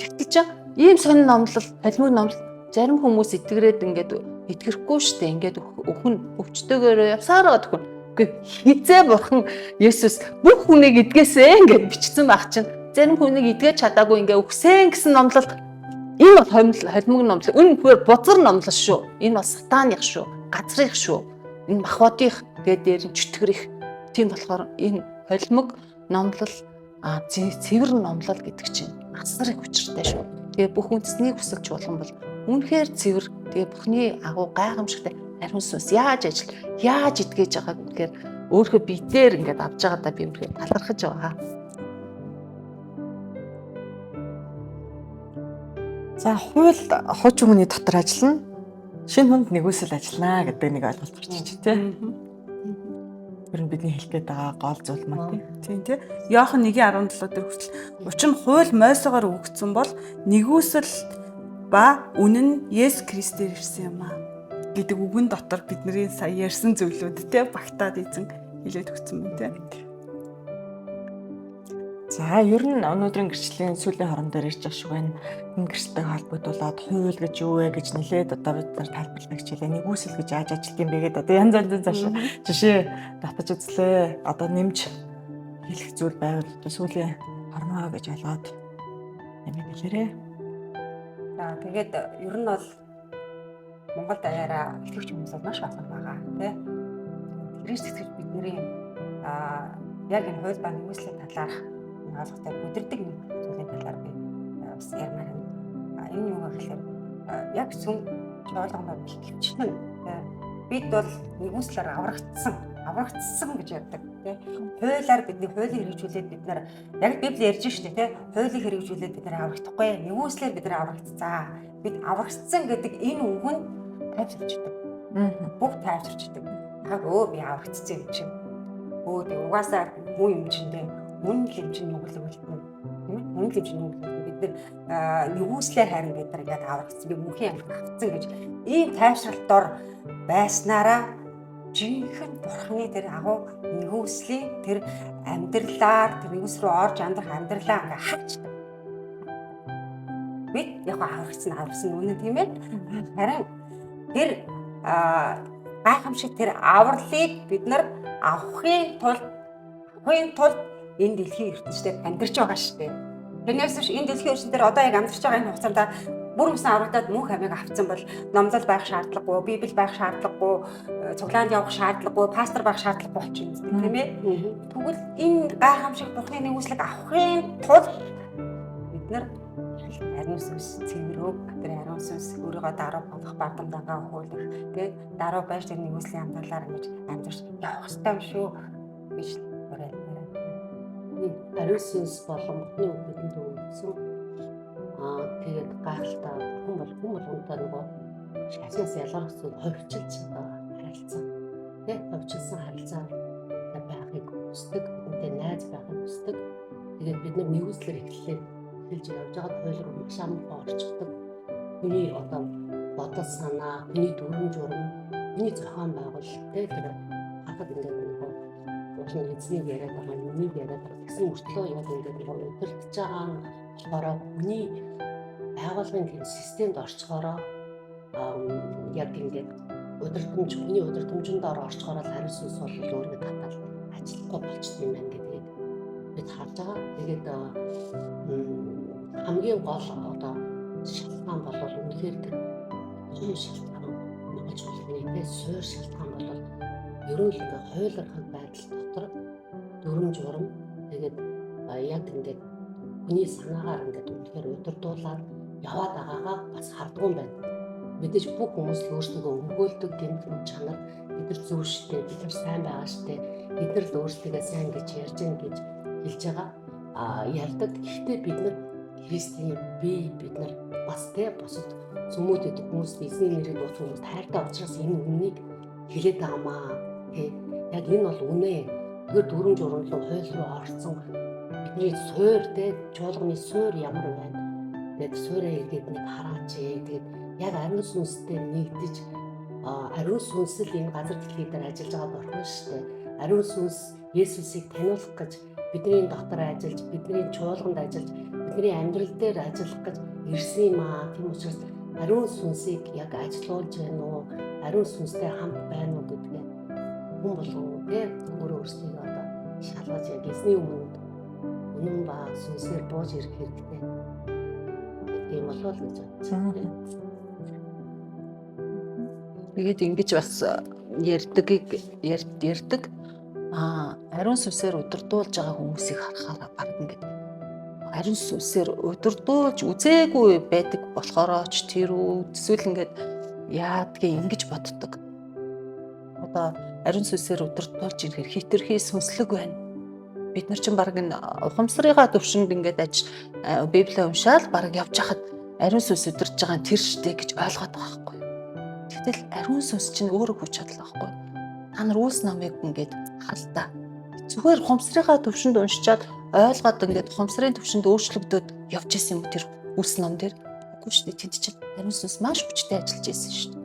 Тэгтэл чи ийм сонин номлол, холимог номлол зарим хүмүүс итгэрээд ингээд итгэрэхгүй штэ. Ингээд өхөн өвчтөөгөөрөө явсараа төхөн. Үгүй хизээ Бурхан Есүс бүх хүнийг идгээсэн гэд бичсэн байх чинь зарим хүнийг идгэж чадаагүй ингээ өгсөн гэсэн номлол энэ бол холимог номлол. Энэ үнэхээр бузар номлол шүү. Энэ бол сатаных шүү. Газрынх шүү. Энэ махбодынх тэгээд дээр нь чөтгөрих. Тийм болохоор энэ холимог номлол цэвэр номлол гэдэг чинь асар их учиртай шүү. Тэгээ бүх үндэсний хүсэл чуулган бол үнэхээр цэвэр тэгээ Бурхны агуу гайхамшигтай ариун сүнс яаж ажил яаж идгээж байгааг үнэхээр өөрөө биеээр ингээд авч байгаадаа би үнэхээр талархаж байгаа. За хууль хуучин хүний дотор ажиллана. Шинэ хүнд нэгүсэл ажиллана гэдэг нэг ойлголт гарч ич тий. Тэр нь бидний хэлэх гээд байгаа гол зүйл маань тий. Тийм тий. Иохан 1:17 дээр хүртэл учир нь хууль Мойсогоор өгөгдсөн бол нэгүсэл ба үнэн нь Есүс Христээр ирсэн юм аа гэдэг үгэн дотор бидний сая ярьсан зүйлүүд тий багтаад эзэн хэлээд өгсөн мэн тий. За ер нь өнөөдрийн гэрчлийн сүүлийн хорон дээр ирж байгаа шиг байна. Энэ гэрчлэлтэй холбогдуулаад хууль гэж юу вэ гэж нэлээд одоо бид нар тайлбарлах хичээлээ. Нэгүсэл гэж яаж ажилт юм бэ гэдээ одоо янз янзын цааш жишээ татаж үзлээ. Одоо нэмж хэлэх зүйл байвал одоо сүүлийн хормоо гэж ойлгоод нэмээд хэлээрэй. За тэгээд ер нь бол Монгол даяараа итгэвч хүмүүс бол маш олон байгаа тий. Христ итгэж бидний яг энэ хууль ба нэгүслийн талаарх энэ ойлгохтой бүдэрдэг нэг зүйл талаар би бас ярмаар байна. Энэ юу гэхээр яг сүм чуулганаар гिचлэн бид бол нэгүслээр аврагдсан гэж ярьдаг тий. Хуулиар бидний хуулийг хэрэгжүүлээд бид нар яг Библи ярьж штэ тий. Хуулийг хэрэгжүүлээд бид нар аврагдахгүй. Нэгүслээр бид нар аврагдцаа. Бид аврагдсан гэдэг энэ үг нь тайвширчдаг. Бүгд тайвширчдаг. Яг өө би аврагдсан юм чинь. Өө тэг угаасаа муу юм чинь тий. Мөн л юм чинь нүгэлэг үлдэнэ. Тийм ээ? Мөн л юм чинь нүгэлэг. Бид нар нэгүслээр харин бид нар ингээд аврагдсан. Би мөнхийн амьд авцсан гэж ийм тайвшралт дор байснараа жинхэнэ бурхны тэр агуу нэгүслийн тэр амьдралаар тэр нэгүс рүү орж амьдрах амьдралаа ингээ харчдаг. Бид яг аврагдсан үнэн тийм ээ. Харин тэр гайхамшиг тэр авралыг бид нар авахын тулд энэ дэлхийн ертөнцийн амьдарч байгаа шүү дээ. Тэрнээс биш энэ дэлхийн ертөнцийн дээр одоо яг амьдарч байгаа энэ хугацаанд бүр мөсөн аврагдаад мөнх амийг авцсан бол номлол байх шаардлагагүй, библи байх шаардлагагүй, цуглаанд явах шаардлагагүй, пастор байх шаардлагагүй болчихно тийм ээ. Тэгвэл энэ гайхамшиг Бурхны нэгүслийг авахын тулд бид нар ариун сүнс цэврөөг, тэр ариун сүнс өөрийгөө даруй болох бардам дангаа хуулах, тий даруй байж тэр нэгүслийн амьдралаар ингэж амьдарч явах ёстой юм шүү гэж уриалмаар. Ариун сүнс болон Бурхны үг бидэнд өгсөн. Тэгээд гайхалтай хүн бол хүн болгонтой нөгөө шашнаас ялгарх зүйл хувьчилж одоо харилцаа. Тэ хувьчилсан харилцаа байхыг хүсдэг, бидэнтэй найз байхыг хүсдэг. Тэгээд бид нар нэгүслэр эхэлж явж байгаад хууль руу маш амархан орчихдог. Хүний одоо бодол санаа, хүний дүрм журм, хүний зохион байгуулалт тэ тэр харахад ингээд нөгөө уул эзнийг яриад байгаа, нүнийг яриад байгаа. Тэгсэн мөртлөө яг ингээд нөгөө удирдах байгаа нь болохоор хүний байгууллагын тийм системд орчхороо яг ингээд удирдамж хүний удирдамжинд орчхороо л хариу сүнс бол өөрийгөө татаад ажиллахгүй болчт юм байна гэдгийг бид харж байгаа. Тэгээд хамгийн гол одоо шалтгаан бол үнэхээр тэр том шалтгаан Монгол чуулганы тэ суур шалтгаан бол ер нь л ингээд хуулиархаг байдал дотор дүрм журм тэгээд яг ингээд хүний санаагаар ингээд үнэхээр удирдуулаад яваад байгаагаа бас хардггүй юм байна. Мэдээж бүх хүмүүс л өөрсдөө өмгөөлдөг гэмт мөн чанар бид нар зөв штэ, бид нар сайн байгаа штэ, бид нар л өөрсдөө сайн гэж ярьж гин гэж хэлж байгаа. Ярьдаг. Гэхдээ бид нар Христийн бие бид нар бас тэ бусад сүмүүдэд хүмүүс эзний нэрээр дууц хүмүүст хайртай учраас энэ үннийг хэлээд байгаамаа. Тэ яг энэ бол үнэ. Тэгэхээр дүрм журам руу хууль руу орсон бидний суур тэ чуулганы суур ямар байна. Тэгээд суураа эргээд нэг хараач. Тэгээд яг ариун сүнстэй нэгдэж ариун сүнс л энэ газар дэлхий дээр ажиллаж байгаа бурхан шүү дээ. Ариун сүнс Есүсийг таниулах гэж бидний дотор ажиллаж, бидний чуулганд ажиллаж, бидний амьдрал дээр ажиллах гэж ирсэн юм аа. Тийм учраас ариун сүнсийг яг ажилуулж байна уу? Ариун сүнстэй хамт байна уу гэдгээ хүн болгон тэ өөрөө өөрсдийгөө одоо шалгаж яг эзний өмнө үнэн ба сүнсээр бууж ирэх хэрэгтэй. Тийм болов л гэж бодож байна. Тэгээд ингэж бас ярьдгийг ярьдаг. Ариун сүнсээр удирдуулж байгаа хүмүүсийг харахаараа баг ингээд ариун сүнсээр удирдуулж үзээгүй байдаг болохоро ч тэр үү эсвэл ингээд яадгийг ингэж боддог. Одоо ариун сүнсээр удирдуулж ирэхээр хитрхи сүнслэг байна. Бид нар чинь баг энэ ухамсарынхаа төвшөнд ингээд Библийг уншаал баг явж хахад ариун сүнс удирдах байгаа нь тэр штэ гэж ойлгоод байгаа байхгүй юу? Тэгтэл ариун сүнс чинь өөрөө хүч чадал байхгүй юу? Та нар үйлс номыг ингээд харалтаа. Зүгээр ухамсарынхаа төвшөнд уншичаад ойлгоод ингээд ухамсарын төвшөнд өөрчлөгдөд явж исэн юм тэр үйлс ном дээр. Үгүй шүү дээ. Тэнд чинь ариун сүнс маш хүчтэй ажиллаж исэн шүү дээ.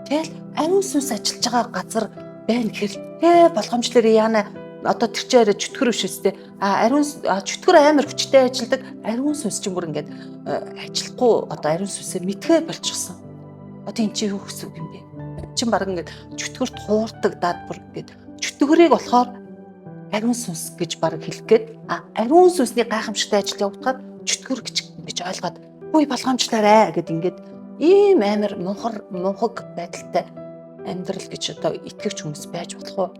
Тэгэл ариун сүнс ажиллаж байгаа газар байна гэхэл тэ болгоомжлоор яана одоо тэр чинь арай чөтгөр биш үстэй. Ариун чөтгөр амар хүчтэй ажилладаг. Ариун сүнс чинь бүр ингээд ажиллахгүй одоо ариун сүнсээ мэдгээ болчихсон. Одоо эн чинь юу гэсэн үг юм бэ? Чин баг ингээд чөтгөрт хуурдагдаад бүр ингээд чөтгөрийг болохоор ариун сүнс гэж баг хэлэх гээд ариун сүнсний гайхамшигтай ажил явагдахад чөтгөр гэж ойлгоод үгүй болгоомжлаарэ гэд ингээд ийм амар мунхаг байдалтай амьдрал гэж одоо итгэгч хүмүүс байж болох уу?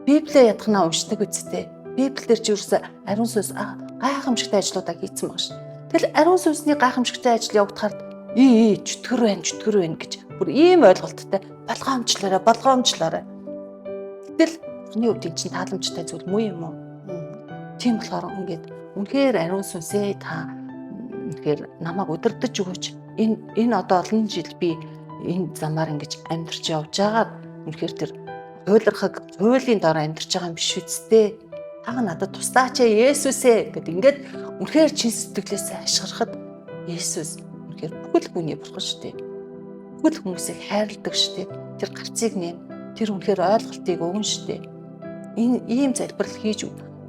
Библийг ядахнаа уншдаг үсттэй. Библиэр чи ерөөсөө ариун сүнс гайхамшигтай ажлуудаа хийцэн байгаа шин. Тэгэл ариун сүнсний гайхамшигтай ажил явагдахаар ий ий чөтгөр байна, чөтгөр байна гэж бүр ийм ойлголттой болгоомжлоорой, болгоомжлоорой. Гэтэл бурхны хувьд энэ чинь тааламжтай зүйл муу юм уу? Тийм болохоор ингээд үнэхээр ариун сүнсээ та үнэхээр намайг удирдах өгөөч. Энэ одоо олон жил би энэ замаар ингэж амьдарч явж байгаад үнэхээр тэр хуйлрахыг хуулийн дор амьдарч байгаа юм биш үсттэй. Та надад туслаач ээ Есүсээ гэд ингээд үнэхээр чин сэтгэлээсээ ашиглахад Есүс үнэхээр бүхэл хүний бурхан шүү дээ. Бүхэл хүмүүсийг хайрладаг шүү дээ. Тэр гарцыг нэм, тэр үнэхээр ойлголтыг өгнө шүү дээ. Энэ ийм залбирал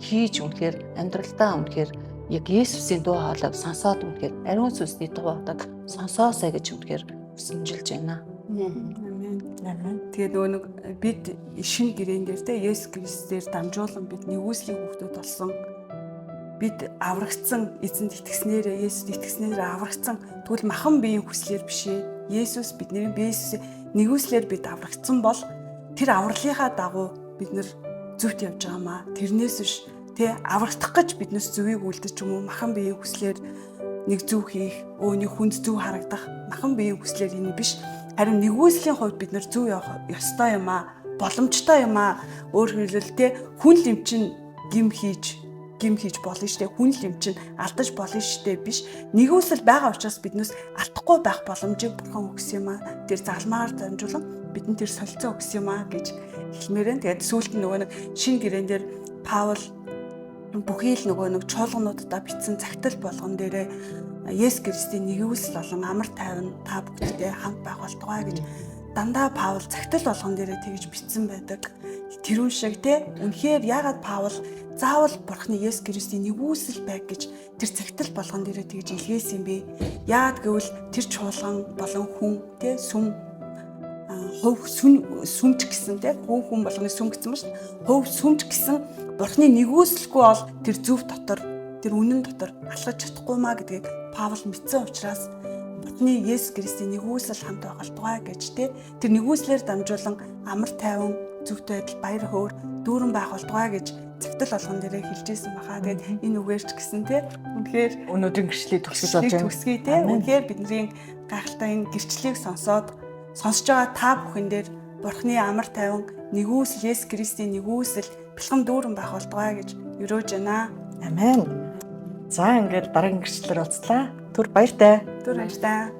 хийж үнэхээр амьдралдаа үнэхээр яг Есүсийн дуу хоолойг сонсоод үнэхээр ариун сүнсний дуу хоолойг сонсоосай гэж үнэхээр хүсэмжилж байна. Амен. Амен. Тэгээ нөгөө нэг бид шинэ гэрээн дээр те Есүс Христээр дамжуулан бид нэгүслийн хүүхдүүд болсон. Бид аврагдсан эзэнд итгэснээрээ Есүст итгэснээрээ аврагдсан. Тэгвэл махан биеийн хүслээр биш ээ. Есүс бидний Есүс нэгүслээр бид аврагдсан бол тэр авралынхаа дагуу бид нэр зөвхт явж байгаа маа. Тэрнээс биш те аврагдах гэж биднээс зөвийг үлдэж юм уу махан биеийн хүслээр нэг зөв хийх, өөний хүнд зөв харагдах махан биеийн хүслээр энэ биш. Харин нэгүслийн хувьд бид нар зөв явах ёстой юм аа, боломжтой юм аа. Өөрөөр хэлбэл те хүн л юм чинь гим хийж болно штэ, хүн л юм чинь алдаж болно штэ биш. Нэгүсэл байгаа учраас биднээс алдахгүй байх боломжийг бурхан өгсөн юм аа. Тэр залмаагаар дамжуулан бидэнд тэр солилцоо өгсөн юм аа гэж хэлмээр байна. Тэгээд сүүлд нь нөгөө нэг шинэ гэрээн дээр Паул бүхий л нөгөө нэг чуулгануудаа бичсэн цагтал болгон дээрээ Есүс Христийн нэгүсэл болон амар тайван та бүгдтэй хамт байх болтугай гэж дандаа Паул цагтал болгон дээрээ тэгж бичсэн байдаг. Тэрүүн шиг те үнэхээр яагаад Паул заавал Бурхны Есүс Христийн нэгүсэл байг гэж тэр цагтал болгон дээрээ тэгж илгээсэн юм бэ? Яагаад гэвэл тэр чуулган болон хүн те сүм хувь сүмч гэсэн те хувь хүн болгоны сүм гэсэн ба шүү дээ. Хувь сүмч гэсэн Бурхны нэгүслэхгүй бол тэр зөв дотор тэр үнэн дотор алхаж чадахгүй маа гэдгийг Паул мэдсэн учраас Бурхны Есүс Христийн нэгүсэл хамт байх болтугай гэж те тэр нэгүслээр дамжуулан амар тайван зөвхт байдал баяр хөөр дүүрэн байх болтугай гэж цагтал болгон дээрээ хэлжсэн баха. Тэгээд энэ үгээр ч гэсэн те үнэхээр Өнөөдрийн гэрчлэлийг төгсгөж болж байна. Төгсгий те. Үнэхээр бидний гайхалтай энэ гэрчлэлийг сонсоод сонсож байгаа та бүхэн дээр Бурхны амар тайван нэгүсэл Есүс Христийн нэгүсэл бэлхэм дүүрэн байх болтугай гэж өрөөж байна. Амен. За ингээд дараагийн гэрчлэлээр уулзлаа. Түр баяртай. Түр баяртай.